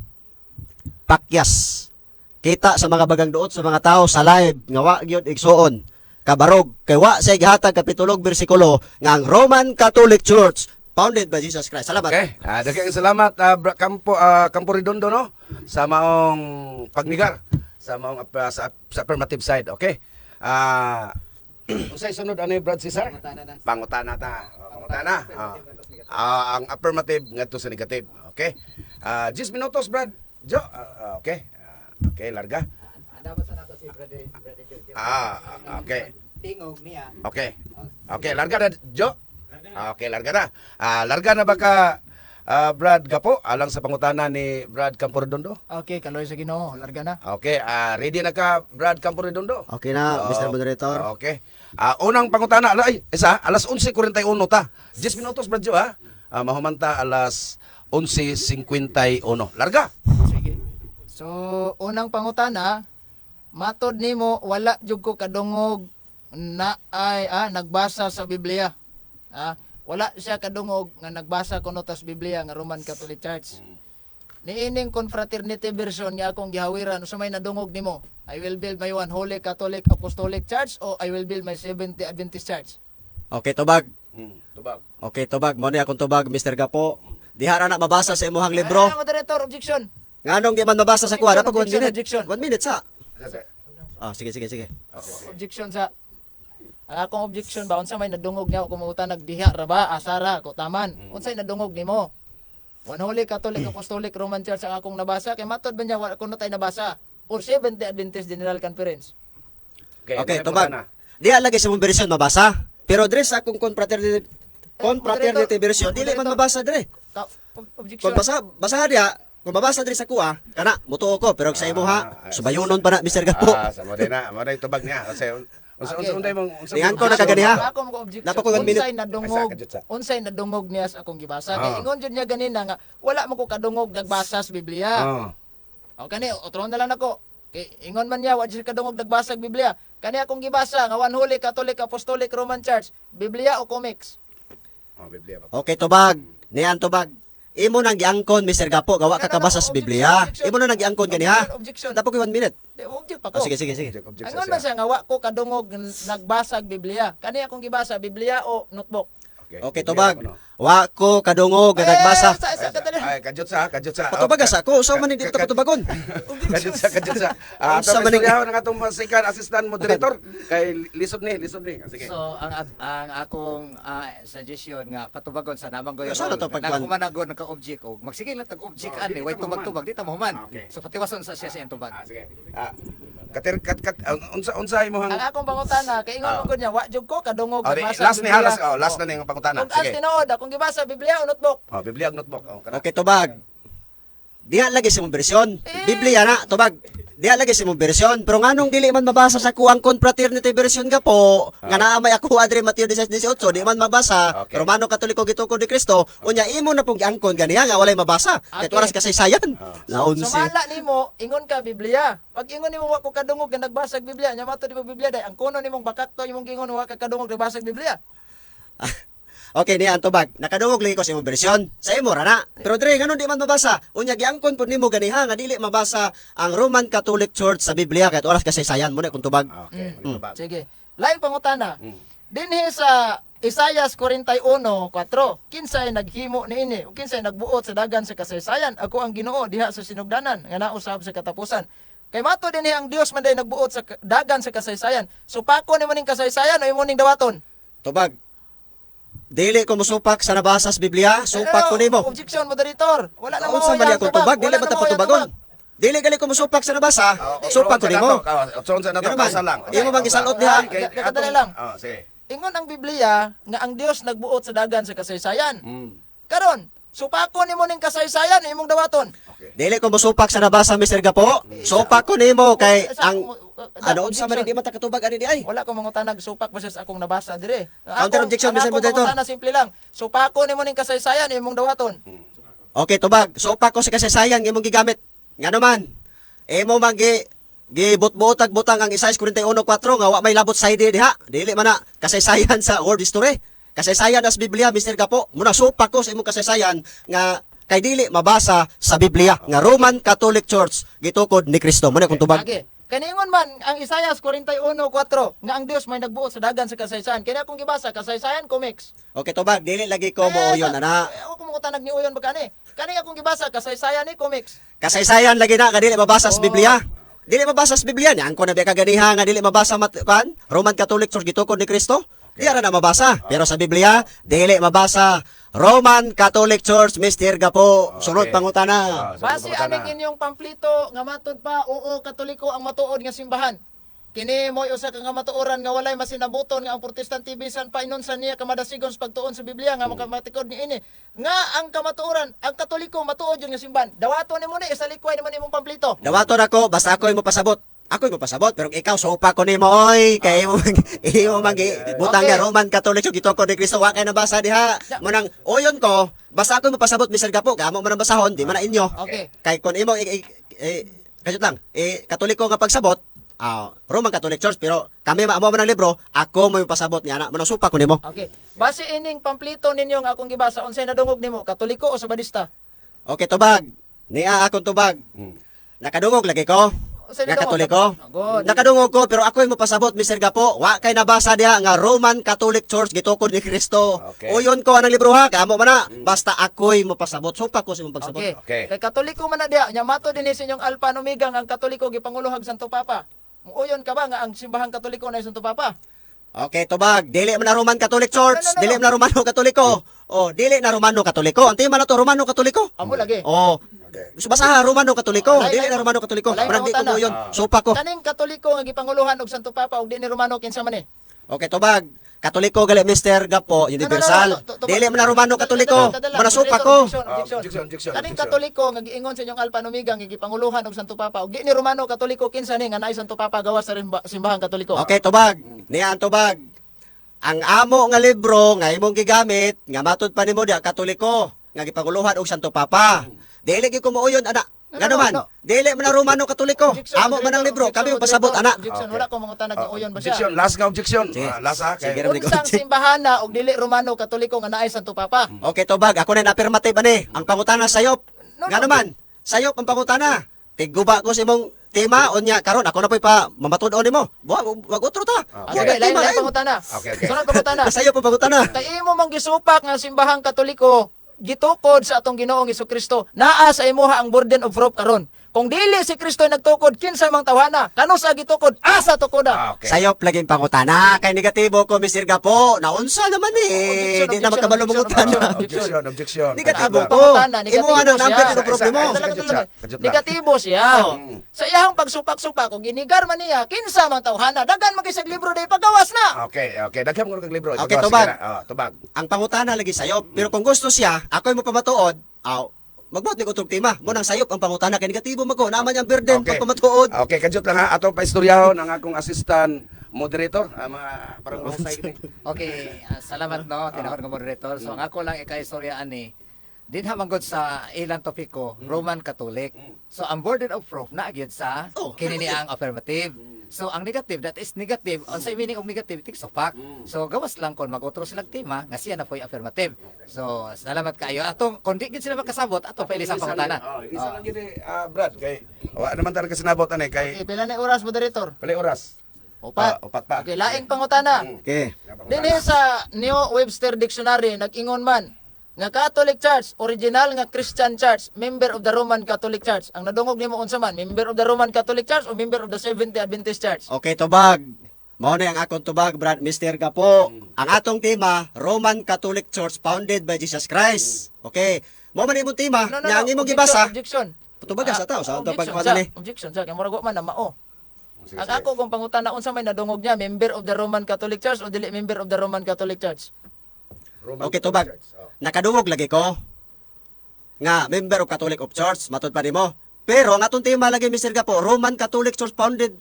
Pakyas. Kita sa mga bagang duot sa mga tao sa live nga wa gyud igsoon. Kabarog kay wa say gihatag kapitulo ug bersikulo nga ang Roman Catholic Church founded by Jesus Christ. Salamat. Okay. Daghang salamat, Campo Campo Redondo, no, sa maong pagnigar sa maong sa affirmative side. Okay. Unsay sunod ani, Brad Cesar? Pangutana ta. Oh, pangutana. Ang affirmative ngadto sa negative. Okay. 10 minutos, Brad. Jo. Okay. Okay, larga. Andamot sa nato si Brother Jojo. Okay. Tingog niya. Okay. Okay, larga na, Jo. Okay, larga na. Larga na ba ka, Brad Gapo, alang sa pangutana ni Brad Camporedondo? Okay, kaloy sa Ginoo, larga na. Okay, ready na ka, Brad Camporedondo? Okay na, Mr. Moderator. Okay. Unang pangutana, ay, isa, alas 11:41 ta. 10 minutos, Brad Jo, ha? Mahumanta alas 11:51. Larga. Sige. So, unang pangutana, matod nimo wala jud ko kadungog na ay nagbasa sa Biblia. Wala siya kadungog nga nagbasa kuno tas Biblia nga Roman Catholic Church. Niining Confraternity version nga akong gihawiran, unsa may nadungog nimo? I will build my one holy Catholic Apostolic Church o I will build my Seventh-day Adventist Church? Okay, tubag. Tubag. Okay, tubag. Mo ni akong tubag, Mr. Gapo. Diha ra na mabasa sa imuhang libro. Ay, moderator, objection. Nganong di man mabasa sa kuha? Dapat 1 Objection, minute. objection. 1 minute sa. Sige, sige, sige. Objection sa ang akong objection ba, unsa may nadungog niya kung mangutan nagdiha ra ba asara ko taman, unsay nadungog nimo? One Holy Catholic Apostolic Roman Church ang akong nabasa kay matod ba niya wala kuno tay nabasa or Seventh-day Adventist General Conference? Okay, unang tubag. pangutana. Diha lagi sa mong version mabasa. Pero dre sa akong confraternity version, dili man mabasa dre. Objection. Kung basa, basa diha, kung mabasa dre sa kuha, kana mutuo ko, pero sa imo ha, subayunon pa na Mr. Gapo. Sa mo na, mo na yung tubag niya. Kasi unsa Okay. unsa unsa mong unsa Tingnan ko na kaganiha. Ako mo objection. Napa ko one minute. Unsay nadungog? Ay, sa, kadyot sa. Unsay nadungog niya sa akong gibasa? Kay ingon jud niya ganina nga wala mo ko kadungog nagbasa sa Biblia. O kani otro na lang nako. Kay ingon man niya wa jud kadungog nagbasa og Biblia. Kani akong gibasa nga One Holy Catholic Apostolic Roman Church, Biblia o comics? Oh, Biblia ba? Okay, tubag. Niyan tubag. Imo nang giangkon Mr. Gapo, gawa ka No, no, no, kabasa sa objection, Biblia. objection. Imo na nang giangkon ganiha. Objection. Dapat ko 1 minute. Di, object pa ko. Sige, sige, sige. Object, object Ingon sa man siya. siya nga wa ko kadungog nagbasa og Biblia. Kani akong gibasa, Biblia o notebook? Okay, Biblia tubag. ba, no? Wa ko kadungog nga nagbasa. Eh, sa kadali. Ay, kadyot sa, kadyot sa. Patubag sa ko, usaw man hindi ta patubagon. Kadyot sa, kadyot sa. Unsa Sa man ning- man ang atong masikan assistant moderator kay lisod ni, lisod ni. Sige. So ang ang akong suggestion nga patubagon sa namang goy. Saan na to pagkuan? Nagkumanagon nagka-object og magsige lang tag-object Oh, ani dili way ta mahuman. tubag-tubag di ta mahuman. Okay. So patiwason sa siya sa iyang tubag. Sige. Kater kat kat unsa unsa imong Ang akong pangutana kay ingon man gud niya wa jud ko kadungog Oh, di, nagbasa last ni ha, Biblia. last, oh, last na ni ang pangutana. Ug as Sige. tinuod akong gibasa Biblia o notebook? Oh, Biblia ug notebook. Oh, kana. Okay, tubag. Diha lagi sa mong bersyon. Biblia na, tubag. Diha lagi sa mong bersyon. Pero nganong dili man mabasa sa kuang confraternity version ka po, nga naa may ako adre Mateo 16:18, di man mabasa. Okay. Romano Katoliko gitukod ni Kristo, unya imo na pong giangkon ganiha nga walay mabasa. Okay. Kay oras kasaysayan. Naunsi. Sumala nimo, ingon ka Biblia. Pag ingon nimo wa ko kadungog nga nagbasa og Biblia, nya mato nimo Biblia day ang kuno nimong bakakto imong giingon wa ka kadungog nagbasa og Biblia. Okay, niya ang tubag. Nakadungog lagi ko sa imong bersyon. Sa imo ra na. Pero dre nganong di man mabasa? Unya giangkon pud nimo ganiha nga dili mabasa ang Roman Catholic Church sa Biblia kay oras kasaysayan mo na kung tubag. Okay, mm. Sige. Laing pangutana. Dinhi sa Isayas 41:4, kinsay naghimo niini ug kinsay nagbuot sa dagan sa kasaysayan? Ako ang Ginoo diha sa sinugdanan nga nausab sa katapusan. Kay mato dinhi ang Dios man day nagbuot sa dagan sa kasaysayan. Supako nimo ning kasaysayan o imo ning dawaton? Tubag. Dili ko musupak sa nabasa sa Biblia, supak ko nimo. Objection, moderator. Wala na Unsa man akong tubag, dili ba ta patubagon? Dili gali ko musupak sa nabasa, supak ko nimo. Unsa na to, Ganun man. kausa lang. Imo bang gisalot diha? Kadali lang. Oh, sige. Ingon ang Biblia nga ang Dios nagbuot sa dagan sa kasaysayan. Karon, supako nimo ning kasaysayan imong dawaton. Okay. Dili ko mosupak sa nabasa, Mr. Gapo. Supak ko nimo kay Sa- ang ano unsa man, objection. di man ta katubag ani di ay. Wala ko mangutanag supak basta sa akong nabasa dire. Counter objection, Ang Mr. akong Moderator. pangutana simple lang. Supako nimo ning kasaysayan imong dawaton. Okay, tubag. Supak ko sa kasaysayan nga imong gigamit. Ngano man? Imo man gi gibot-botag butang ang Isaiah 41:4 nga wa may labot sa diha. Dili man na kasaysayan sa world history. Kasaysayan as Biblia, Mr. Gapo. Muna supak ko sa imong kasaysayan nga kay dili mabasa sa Biblia nga Roman Catholic Church gitukod ni Kristo. Muna kung tubag. Okay. Kaningon man ang Isaiah 41:4 nga ang Dios may nagbuot sa dagan sa kasaysayan. Kini akong gibasa kasaysayan comics. Okay, tubag. Dili lagi ko mo uyon ana. Eh, ako mangutanag ni uyon ba kani? Kani akong gibasa kasaysayan ni comics. Kasaysayan lagi na nga dili mabasa sa Biblia. Dili mabasa sa Biblia niya. Ang ko na biya kaganiha nga dili mabasa mat kan Roman Catholic Church gitukod ni Kristo. Di ra na mabasa. Pero sa Biblia dili mabasa Roman Catholic Church, Mr. Gapo. Sunod pangutana. Ah, sunod Base pangutana. aning inyong pamplito nga matud pa oo Katoliko ang matuod nga simbahan. Kini mo'y usa ka nga matuoran nga walay masinabuton nga ang Protestante bisan pa inunsa niya kamadasigon sa pagtuon sa Biblia nga makamatikod niini nga ang kamatuoran ang Katoliko matuod yun nga simbahan. Dawaton nimo ni isalikway nimo nimong pamplito. Dawaton ako basta ako imo pasabot. Ako imo pasabot pero ikaw sopa ko nimo oy kay imo imo man butang nga Roman Catholic Church gitukod ni Kristo wa kay nabasa diha. Munang uyon ko basta ako imo pasabot, Mr. Gapo, kay amo man ang basahon di man na inyo. Okay. Kay kun imo kajut lang, eh, Katoliko nga pagsabot, Roman Catholic Church, pero kami maamo man ang libro, ako mo yung pasabot niya na, manang supa ko nimo. Okay. Base ining pamplito ninyo nga akong gibasa unsay nadungog nimo Katoliko o Sabadista? Okay, tubag. Niya akong tubag. Nakadungog lagi ko. Unsay Nga nadungog? Katoliko. Good. Nakadungog ko pero ako yung mapasabot, Mr. Gapo. Wa kay nabasa diha nga Roman Catholic Church gitukod ni Kristo. Okay. Uyon ko anang libro ha, kamo man na. Basta ako'y mapasabot. Supa ko sa imong pagsabot. Okay. Okay. Kay Katoliko man na diha, nya mato dinhi sa inyong Alpha and Omega nga ang Katoliko gipanguluhag Santo Papa. Muuyon ka ba nga ang simbahang Katoliko na Santo Papa? Okay, tubag. Dili man na Roman Catholic Church. No, no, no, Dili no. man na Romano Katoliko. Oh, dili na Romano Katoliko. Ang tema na to Romano Katoliko. Amo lagi. Oh. So basta Romano Katoliko, Lain, dili lain. na Romano Katoliko. Lain Parang di ko pangutana. mo yun. Supa ko. Kaning Katoliko nga gipanguluhan og Santo Papa og di ni Romano kinsa man ni? Okay, tubag. Katoliko gali Mr. Gapo, universal. No, no, no, no, Dili man na Romano Katoliko. Dala, dala, Mana supa ko. Objection, objection. Ah, objection, objection, Kaning objection. Katoliko nga giingon sa inyong Alpha and Omega nga gipanguluhan og Santo Papa og di ni Romano Katoliko kinsa ni nga naay Santo Papa gawas sa simbahang Katoliko? Okay, tubag. Niya ang tubag. Ang amo nga libro nga imong gigamit nga matud pa nimo diha Katoliko nga gipanguluhan og Santo Papa. Dili gyud ko muuyon ana. No, no, Ngano man? no. Dili man na Romano Katoliko. Objection, Amo man ang libro, objection, kami pasabot ana. Objection, Okay. wala ko mangutanag ni uyon ba siya? Objection, last nga objection. Sige. Ah, last ha. Sige, Kay, Ramon. Unsang simbahan na og dili Romano Katoliko nga naay Santo Papa? Okay, tubag. Ako na affirmative ani. Ang pangutana sayop. No, no. Ngano man? Sayop ang pangutana. Tigguba ko sa imong tema unya karon ako na po'y pa mamatud-on nimo. Wa wag otro ta. Ah, Okay, lain tema, lain lain. pangutana. Okay. Sunod pangutana. Sayop ang pangutana. Kay imo mang gisupak nga simbahang Katoliko gitukod sa atong Ginoong Kristo. Naa sa imuha ang burden of proof karon. Kung dili si Kristo nagtukod, kinsa mang tawhana? Kano sa gitukod? Asa tukoda? Ah, okay. Sayop laging pangutana. Kay negatibo ko, Mr. Gapo. Naunsa naman eh. Objection, Di na objection, magkabalo objection, mangutana. Objection, objection. Negatibo Objection. ko. Pangutana, negatibo Imuha ng siya. number ng problema. Isa, isa, Talaga, Kajut talaga. siya, kajut lang. Negatibo siya. Sa iyang pagsupak-supak, kung ginigar man niya, kinsa mang tawhana? Dagan man libro day pagawas na. Okay. Daghan mo kag libro. Okay, Sige tubag. na. Oh, tubag. Ang pangutana lagi sayop. Pero kung gusto siya, ako mo pamatuod. Aw, magbuot ni kutog tema. Mo nang sayop ang pangutana kay negatibo man ko. Naman yung burden Okay. pagpamatuod. Okay, kajut lang ha. Atong paistoryahon ang akong assistant moderator. Ah, mga parang mahusay kini. Okay, salamat no, tinahor nga moderator. So ang ako lang ikaistorya ani, dinha man gud sa ilang topiko, Roman Catholic. So ang burden of proof na gyud sa Oh, kini ni ang affirmative. So ang negative, that is negative. Unsay meaning og negative tig supak. So gawas lang kon mag-utro silang tema nga siya na po'y affirmative. So salamat kaayo. Atong kon di gid sila makasabot atong paili sa pangutana. Oh, isa lang gini, Brad, kay wa naman talaga sinabot ani kay Okay, pila na oras moderator? pali oras. Upat. Ah, upat pa. Okay, laing pangutana. Okay. Dinhi sa New Webster Dictionary nag-ingon man nga Catholic Church original nga Christian Church, member of the Roman Catholic Church. Ang nadungog nimo unsa man, member of the Roman Catholic Church o member of the Seventh-day Adventist Church? Okay, tubag. Mao na ang akong tubag, Brad Mr. Gapo. Ang atong tema, Roman Catholic Church founded by Jesus Christ. Okay. Mao man imong tema, No, no, nya no. ang imong Objection, gibasa. Objection. Tubaga sa tao, sa Objection atong pagkuhan sa, ni. Objection sa kay murag wa man na mao. Sige, Ang sige. ako kung pangutana, unsa may nadungog niya, member of the Roman Catholic Church o dili member of the Roman Catholic Church? Roman Okay, Catholic tubag. Church. Oh. Nakadungog lagi ko nga member of Catholic of Church, matud pa nimo. Pero ang atong tema lagi, Mr. Gapo, Roman Catholic Church founded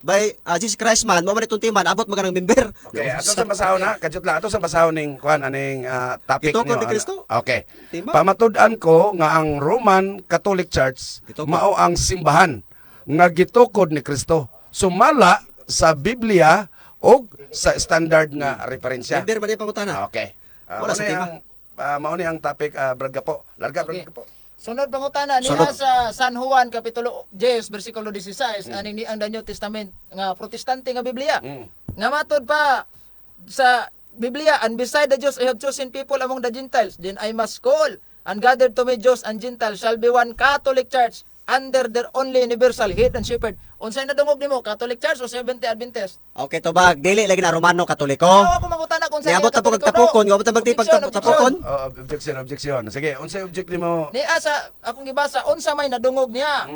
by Jesus Christ man, mo man itong tema, abot mo ng member. Okay, ato sa basahon ha, kadyot lang ato sa basahon ning kuan aning topic Gitukod niyo, ni ana. Kristo. Okay. Tema. Pamatud-an ko nga ang Roman Catholic Church Gitukod. mao ang simbahan nga gitukod ni Kristo. Sumala sa Biblia og sa standard nga referensya. Member man yung pangutana. Okay. Wala sa tema. Mao ni ang topic, Brad Gapo. Larga, Brad Okay. Gapo. Sunod pangutana niya Sunod. sa San Juan kapitulo 10 bersikulo 16, aning ni ang The New Testament nga Protestante nga Biblia. Nga matod pa sa Biblia, "And beside the Jews I have chosen people among the Gentiles, then I must call and gather to me Jews and Gentiles shall be one Catholic Church under their only universal head and shepherd." Unsay nadungog nimo, Catholic Church o Seventh-day Adventist? Okay, tubag. Dili lagi na Romano Katoliko. Oh, ako mangutana kung sa Niabot na po kag tapukon, niabot na magtipag Objection, objection. tapukon. Oh, objection, objection. Sige, unsay object nimo? Niya sa akong gibasa, unsa may nadungog niya?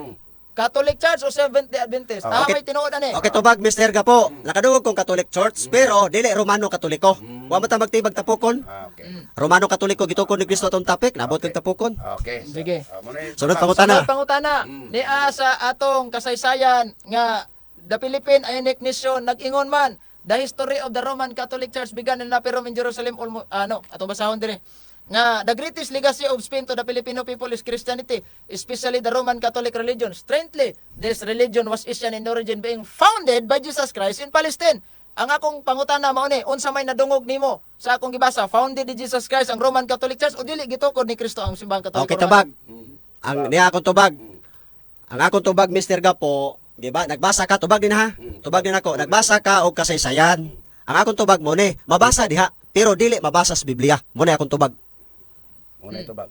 Catholic Church o Seventh-day Adventist? Ah, Okay. may tinuod ani. Okay, tubag, Mr. Gapo. Nakadungog kong Catholic Church, pero dili Romano Katoliko. Wa man ta magtibag tapukon. Ah, okay. Romano Katoliko gitukod ni Kristo atong topic, nabot kag tapukon. Okay. So, Sige. mao ni- Sunod pangutana. Sunod pangutana, niya sa atong kasaysayan nga the Philippine Ionic Nation nag-ingon man, "The history of the Roman Catholic Church began in Napirom in Jerusalem almost," ano atong basahon dire nga, "The greatest legacy of Spain to the Filipino people is Christianity, especially the Roman Catholic religion. Strangely, this religion was Asian in origin, being founded by Jesus Christ in Palestine." Ang akong pangutana mao ni, unsa may nadungog nimo sa akong gibasa, founded ni Jesus Christ ang Roman Catholic Church o dili gitukod ni Kristo ang simbahang Katoliko Okay, Romano? tubag. Ang niya akong tubag. Ang akong tubag, Mr. Gapo, di ba? Nagbasa ka, tubag din ha. Tubag din ako. Nagbasa ka og kasaysayan. Ang akong tubag mo ni, mabasa diha, pero dili mabasa sa Biblia. Mo ni akong tubag. Mao na tubag.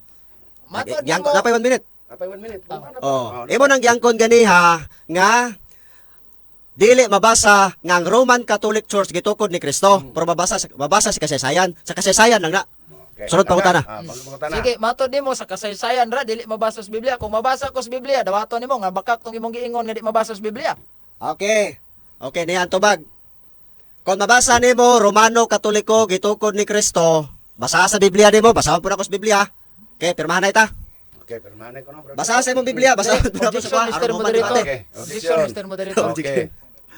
Matod Giangkon, nimo- napay 1 minute. Apay 1 minute. Oh, imo nang giangkon ganiha nga dili mabasa nga ang Roman Catholic Church gitukod ni Kristo, pero mabasa sa kasaysayan, sa kasaysayan lang na. Okay. Sunod pangutana. Ah, pangutana. Sige, matod nimo sa kasaysayan ra dili mabasa sa Biblia. Kung mabasa ko sa Biblia, dawaton nimo nga bakak tong imong giingon nga di mabasa sa Biblia. Okay. Okay, niyan tubag. Kung mabasa nimo Romano Katoliko gitukod ni Kristo, basa sa Biblia nimo, basahon po na ako sa Biblia. Okay, pirmahan na ita. Okay, pirmahan ko no, bro. Basa sa imong Biblia, basahon po na ako sa Objection, kuha. Mr. Aron mo Moderator. madebate. Okay. Objection, Mr. Moderator. Okay.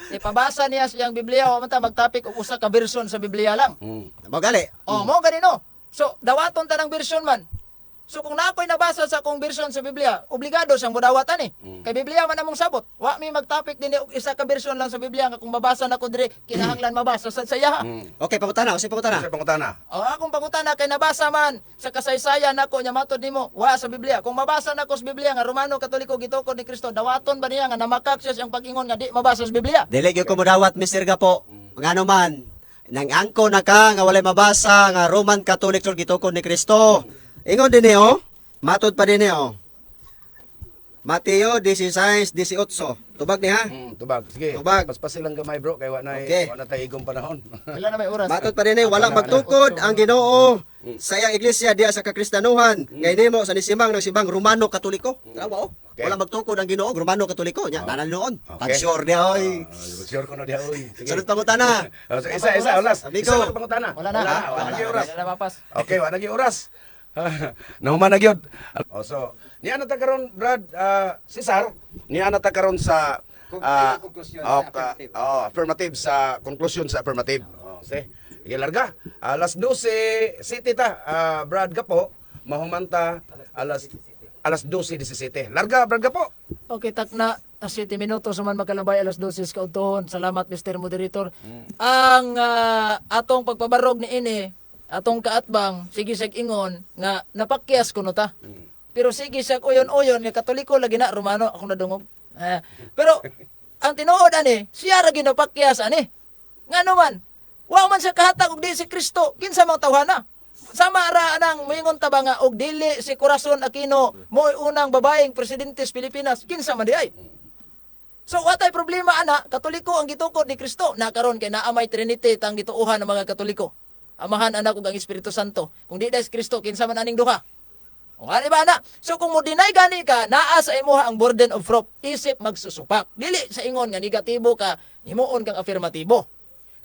Ipabasa niya sa iyang Biblia, wa man ta magtapik og usa ka version sa Biblia lang. Mo gali. Oh, mo ganino. So, dawaton ta ng version man. So kung na ako'y nabasa sa akong version sa Biblia, obligado siyang mudawatan eh. Kay Biblia man among sabot. Wa mi magtapik dinhi og isa ka version lang sa Biblia nga kung mabasa nako diri kinahanglan mabasa sa sayaha. Okay, pangutana, unsay pangutana? Unsay pangutana? O akong pangutana kay nabasa man sa kasaysayan nako nya matod nimo wa sa Biblia. Kung mabasa nako sa Biblia nga Romano Katoliko gitukod ni Kristo, dawaton ba niya nga namakak siya siyang pag-ingon nga di mabasa sa Biblia? Dili gyud ko modawat, Mr. Gapo. Ngano man nang angko na ka nga walay mabasa nga Roman Catholic Church gitukod ni Kristo. Ingon dinhi oh, matod pa dinhi oh. Mateo 16:18. Tubag ni ha. Tubag. Sige. Tubag. Paspasil lang gamay, bro, kay wa na Okay. wa na tay igong panahon. Wala na may oras. Matod pa dinhi, wala magtukod ang Ginoo sa iyang iglesia diha sa kakristanuhan. Ngay nimo sa nisimang ng simbang Romano Katoliko. Tama oh. Okay. Wala magtukod ang Ginoo Romano Katoliko nya tanan noon. Okay. Pag-sure niya oy. Ah, sure ko na diha oy. Sige. Sunod pangutana. Oh, so, isa, isa, olas. Amigo. Isa lang pangutana. Wala na. Wala, wala na gyud oras. Wala na mapas. Okay, wala na gyud oras. Nahuman na gyud. Oh, so, niya na ta karon, Brad, Cesar, niya na ta karon sa Conclusion oh, sa affirmative. Oh, affirmative sa conclusion sa affirmative. Oh, see. Sige, larga. Alas 12 city ta, Brad Gapo, mahumanta alas 12:17. Larga, Brad Gapo. Okay, takna 7 minuto suman magkalabay alas 12 kaudtohon. Salamat, Mr. Moderator. Ang atong pagpabarog ni ini, atong kaatbang, sige siyag ingon nga napakyas kuno ta. Pero sige siya uyon-uyon nga Katoliko lagi na Romano akong nadungog. Pero ang tinuod ani, siya ra ginapakyas ani. Ngano man, wa man siya kahatag og di si Kristo, kinsa mang tawhana? Sama ra anang moingon ta ba nga og dili si Corazon Aquino mo'y unang babaeng presidente sa Pilipinas, kinsa man di ay? So watay problema ana, Katoliko ang gitukod ni Kristo. Na karon kay naa may Trinity tang gituohan ng mga Katoliko. Amahan, Anak ug ang Espiritu Santo. Kung di dahil si Kristo, kinsa man aning duha? O nga, di ba na? So kung mo deny gani ka, naa sa imuha ang burden of proof, isip magsusupak. Dili sa ingon nga negatibo ka, himuon kang afirmatibo.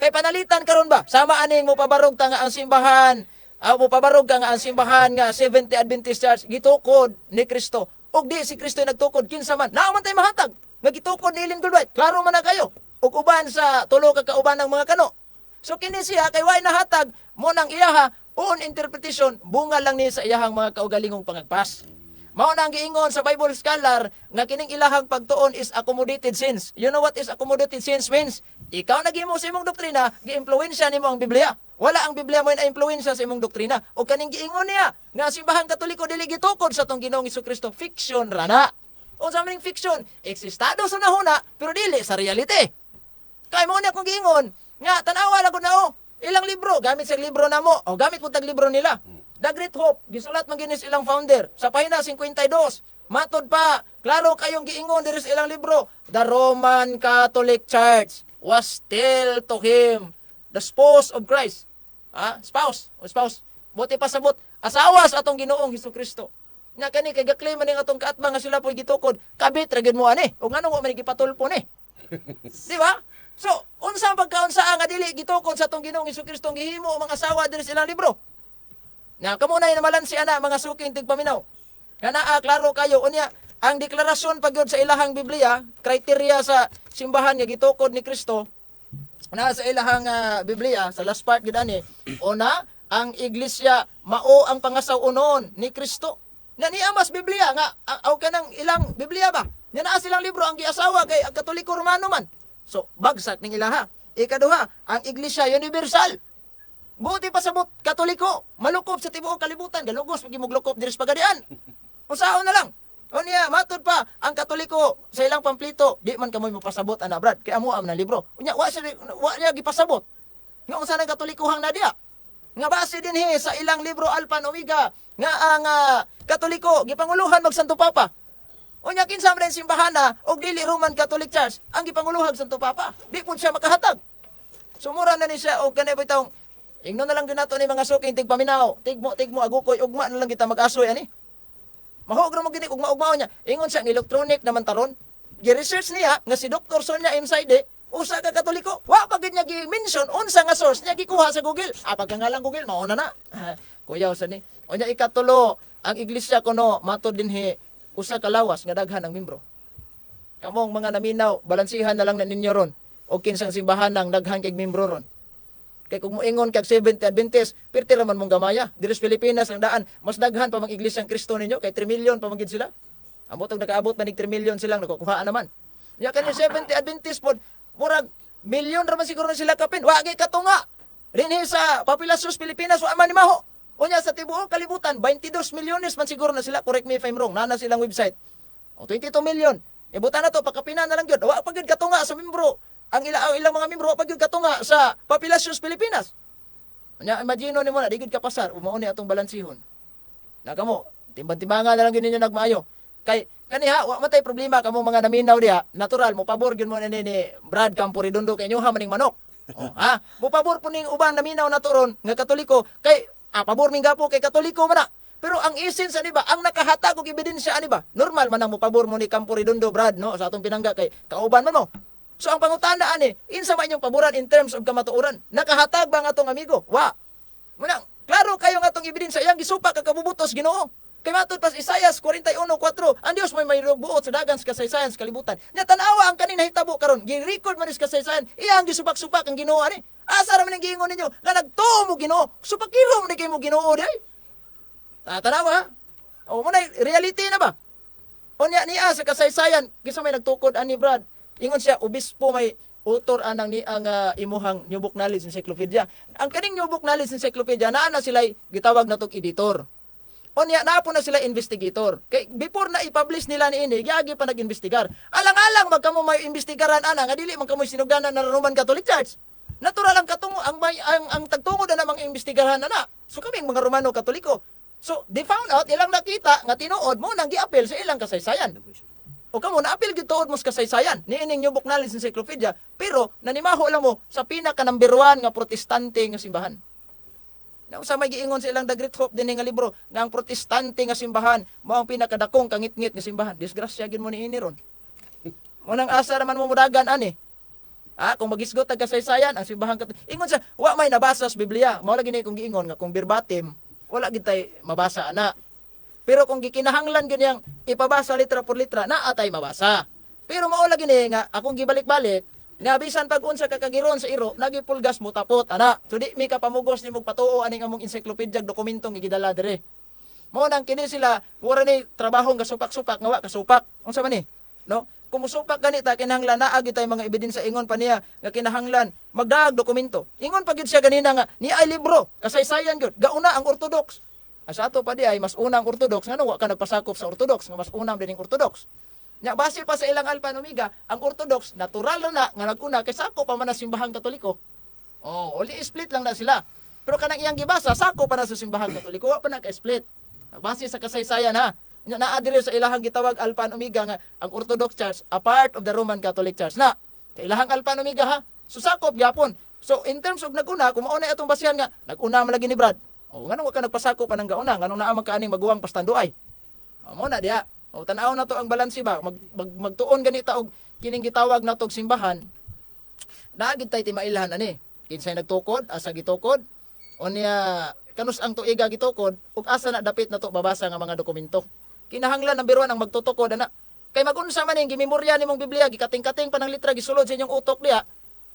Kay panalitan karon ba? Sama aning mo pabarog ta nga ang simbahan, mo pabarog ka nga ang simbahan nga Seventh Adventist Church gitukod ni Kristo. Ug di si Kristo nagtukod kinsa man. Naa man tay mahatag nga gitukod ni Ellen Goodwhite. Klaro man na kayo. Ug uban sa tulo ka kauban ng mga kano. So kini siya kay way nahatag mo nang iyaha own interpretation, bunga lang ni sa iyahang mga kaugalingong pangagpas. Mao na ang giingon sa Bible scholar nga kining ilahang pagtuon is accommodated sins. You know what is accommodated sins means? Ikaw naghimo sa imong doktrina, giimpluwensya nimo ang Biblia. Wala ang Biblia mo na impluwensya sa imong doktrina. O kaning giingon niya nga ang simbahang Katoliko dili gitukod sa atong Ginoong Kristo, fiction ra na. Unsa man ning fiction? Eksistado sa nahuna pero dili sa reality. Kay mo na akong giingon nga tan-awa lang gud na oh. Ilang libro, gamit sa libro namo o gamit pud tag libro nila. The Great Hope, gisulat man ginis ilang founder sa pahina 52. Matod pa, klaro kayong giingon diri sa ilang libro, the Roman Catholic Church was still to him the spouse of Christ. Ah, spouse, o spouse. Buti pa sabot, asawa sa atong Ginoong Hesus Kristo. Nga kani kay gaklaim man ning atong kaatbang nga sila po'y gitukod, kabit ra gyud mo ani. O nganong wa man gipatulpo ni? Di ba? So, unsa ang pagkaunsa nga dili gitukod sa atong Ginoong Hesus Kristo ang gihimo ang mga asawa diri sa ilang libro? Na kamo na namalan si ana mga suking tigpaminaw. Nga naa klaro kayo unya ang deklarasyon pagyud sa ilahang Biblia, criteria sa simbahan nga gitukod ni Kristo na sa ilahang Biblia sa last part gid ani, una ang iglesia mao ang pangasaw-unon ni Kristo. Na niya mas Biblia nga aw kanang ilang Biblia ba? Nya naa silang libro ang giasawa kay ang Katoliko Romano man. So bagsak ning ilaha. Ikaduha, ang iglesia universal. Buti pa sabot Katoliko, malukop sa tibuok kalibutan, galugos pag imuglukop diri sa Pagadian. Usaon na lang. O niya, matod pa ang Katoliko sa ilang pamplito, di man kamoy mapasabot ana Brad, kay amo am na libro. Unya wa siya wa niya gipasabot. Nga unsa nang Katolikohang na diya? Nga base dinhi sa ilang libro Alpha and Omega nga ang Katoliko gipanguluhan mag Santo Papa. Unya kinsa man simbahan na og dili Roman Catholic Church ang gipanguluhan Santo Papa. Di pud siya makahatag. Sumura na ni siya og kanay bitawng ingnon na lang din nato ni mga suking tigpaminaw. Tigmo tigmo agukoy ugma na lang kita mag-asoy ani. Mahog ra mo gini ugma-ugmao niya. Ingon siya ang electronic naman taron. Gi-research niya nga si Dr. Sonia M. Saide usa ka Katoliko. Wa pa gid niya gi-mention unsa nga source niya gikuha sa Google. Ah, pagkangalang Google mauna na. Kuyaw sa ni. Unya ikatulo, ang iglesia kuno matod dinhi usa ka lawas nga daghan ang membro. Kamong mga naminaw, balansihan na lang na ninyo ron. O kinsang simbahan ang daghan kay membro ron. Kay kung moingon kag Seventh Adventist, pirti ra man mong gamaya. Diri sa Pilipinas ang daan, mas daghan pa mang iglesia ang Kristo ninyo kay 3 million pa man gid sila. Amot og nakaabot man nig 3 million silang nakukuhaan naman. Nya kani Seventh Adventist pod, murag milyon ra man siguro na sila kapin. Wa gyud katunga. Dinhi sa populasyon sa Pilipinas wa man ni maho. Unya sa tibuok kalibutan, 22 milyones man siguro na sila. Correct me if I'm wrong. Naa na silang website. O 22 million. Ibutan na to, pagkapina na lang yun. Wa pa gyud katunga sa membro. Ang ilang mga membro, wa pa gyud katunga sa populasyon sa Pilipinas. Nya imagine nimo na di gyud kapasar, mao ni atong balansihon. Na kamo, timbang-timbangan na lang gyud ninyo nagmaayo. Kay kaniha wa man tay problema kamo mga naminaw diha, natural mo pabor gyud mo ni Brad Campo Redondo kay inyoha maning manok. Oh, ha? Mo pabor po ning uban naminaw nato ron nga Katoliko kay pabor ming gapo kay Katoliko man na. Pero ang essence ani ba, ang nakahatag og ebidensya ani ba? Normal man ang mopabor mo ni Campo Redondo Brad no sa atong pinangga kay kauban man mo. So ang pangutana ani, insa man inyong paboran in terms of kamatuoran? Nakahatag ba ang atong amigo? Wa. Munang, klaro kayo nga atong ebidensya iyang gisupak kag kabubutos Ginoo. Kay matod pas Isaias 41:4, ang Dios may buot sa dagan sa kasaysayan sa kalibutan. Nya tan-awa ang kaning nahitabo karon, gi-record man is kasaysayan, iyang gisupak-supak ang Ginoo ani. Asa ra man ang giingon ninyo nga nagtuo mo Ginoo, supakiro man kay mo Ginoo di ay. Ah, tanawa ha. O mo na reality na ba? Unya niya sa kasaysayan, kinsa may nagtukod ani Brad. Ingon siya obispo may author anang ni ang imuhang New Book Knowledge Encyclopedia. Ang kaning New Book Knowledge Encyclopedia naa na sila gitawag natong editor. Unya naa po na sila investigator. Kay before na i-publish nila niini, giagi pa nag-investigar. Alang-alang magkamo may investigaran ana nga dili man kamo sinugdanan ng Roman Catholic Church. Natural ang katungo ang may ang tagtungod na namang imbestigahan ana. So kaming mga Romano Katoliko. So they found out ilang nakita nga tinuod mo nang giapel sa ilang kasaysayan. O kamo naapil gyud tuod mo sa kasaysayan niining New Book Knowledge Encyclopedia, pero nanimaho lang mo sa pinaka number 1 nga protestante nga simbahan. Na unsa may giingon sa ilang The Great Hope dinhi nga libro nga ang Protestante nga simbahan mao ang pinakadakong kangitngit nga simbahan. Disgrasya gyud mo niini ron. Munang asa naman mo mudagan ani. Kung magisgot ang kasaysayan, ang simbahan Ingon sa, wa may nabasa sa Biblia. Mao lagi ni kung giingon nga kung verbatim, wala gid tay mabasa ana. Pero kung gikinahanglan gyud niyang ipabasa litra por litra, naa tay mabasa. Pero mao lagi ni nga akong gibalik-balik, nga bisan pag unsa ka kagiron sa iro, nagipulgas mo tapot ana. So di mi kapamugos nimong patuo aning among encyclopedia dokumentong gidala dire. Mao nang kini sila mura ni trabaho nga supak-supak nga wa kasupak. Unsa man ni? No? Kung musupak ganita kinahanglan naa gyud tay mga ebidensya, ingon pa niya nga kinahanglan magdaag dokumento. Ingon pa gyud siya ganina nga ni ay libro kasaysayan gyud gauna ang Orthodox. Sa ato pa di ay mas una ang Orthodox, ngano wa ka nagpasakop sa Orthodox nga mas una din ang Orthodox? Nya base pa sa ilang Alpha and Omega, ang Orthodox natural na na nga naguna kay sakop pa man ang simbahang Katoliko. Oh, only split lang na sila. Pero kanang iyang gibasa, sako pa na sa simbahang Katoliko, wa pa na ka-split. Base sa kasaysayan ha. Nya naa diri sa ilahang gitawag Alpha and Omega nga ang Orthodox Church a part of the Roman Catholic Church na. Sa ilahang Alpha and Omega ha. So sakop gyapon. So in terms of naguna, kung mauna atong basihan nga naguna man lagi ni Brad. Oh, nganong wa ka nagpasakop pa ng gauna, nganong naa man kaaning maguwang pastanduay? O, mo na diha. O tan-aw na to ang balanse ba, magtuon ganita og kining gitawag na og simbahan. Naa gid tay timailhan ani. Kinsay nagtukod, asa gitukod, unya kanus ang tuiga gitukod ug asa na dapit na to babasa nga mga dokumento. Kinahanglan ang biruan ang magtutukod ana. Kay magunsa man ning gimemorya nimong Biblia, gikating-kating pa ng litra gisulod sa inyong utok diha.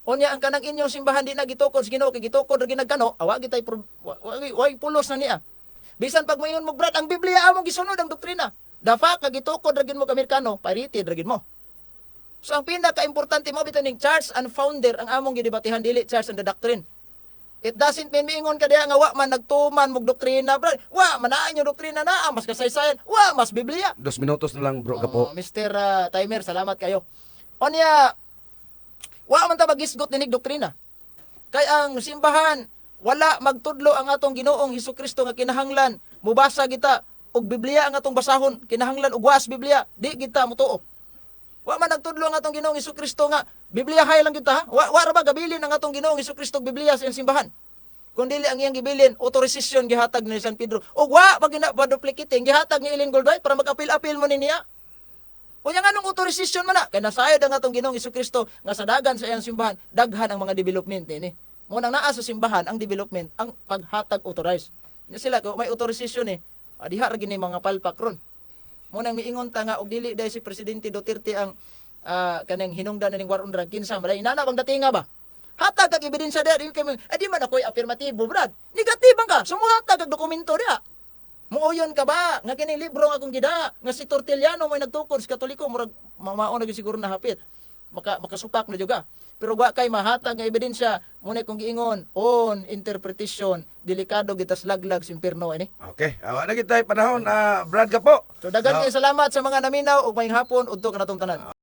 Unya ang kanang inyong simbahan di na gitukod sa Ginoo kay gitukod ra ginagkano, awa gitay wa pulos na niya. Bisan pag moingon mo, "Brad, ang Biblia among gisunod ang doktrina." The fact nga gitukod ra gyud mo Amerikano, pirated ra gyud mo. So ang pinaka-importante mo bitaw ning church and founder ang among gidebatihan, dili church and the doctrine. It doesn't mean miingon ka diha nga wa man nagtuman mog doktrina, brad. Wa man naa inyong doktrina naa mas kasaysayan, wa mas Biblia. 2 minutos na lang, bro Gapo. Oh, Mr. Timer, salamat kayo. Onya, wa man ta magisgot dinig doktrina. Kay ang simbahan wala magtudlo ang atong Ginoong Hesukristo nga kinahanglan mubasa kita og Biblia ang atong basahon, kinahanglan og was Biblia, di kita motuo. Wa man nagtudlo ang atong Ginoong Hesukristo nga Biblia hay lang kita ha. Wa ra ba gabilin ang atong Ginoong Hesukristo og Biblia sa iyang simbahan? Kung dili ang iyang gibilin, authorization gihatag ni San Pedro. Og wa pa gina pa duplicating gihatag ni Ellen Goldwhite para mag-apil-apil mo ni niya. Unya nganong authorization man na? Kay nasayod ang atong Ginoong Hesukristo nga sa dagan sa iyang simbahan, daghan ang mga development nini. Mo nang naa sa simbahan ang development, ang paghatag authorize. Nya sila kung may authorization eh, diha ra gini mga palpak ron. Mo nang miingon ta nga og dili dahil si Presidente Duterte ang kanang hinungdan ning war on drug, kinsa man inana bang datinga ba? Hatag kag ebidensya diha, di kay di man ako'y affirmatibo, Brad. Negatibo ka, sumuhatag kag dokumento diha. Muuyon ka ba nga kining libro nga akong gida nga si Tertulliano mo'y nagtukod sa Katoliko, murag mamao na gyud siguro na hapit. Makasupak na juga. Pero wa kay mahatag nga ebidensya mo na kung giingon on interpretation, delikado gitas laglag sa impierno ini. Okay, awa na kita panahon, Brad Gapo. So daghan kay salamat sa mga naminaw ug maayong hapon udto kanatong tanan.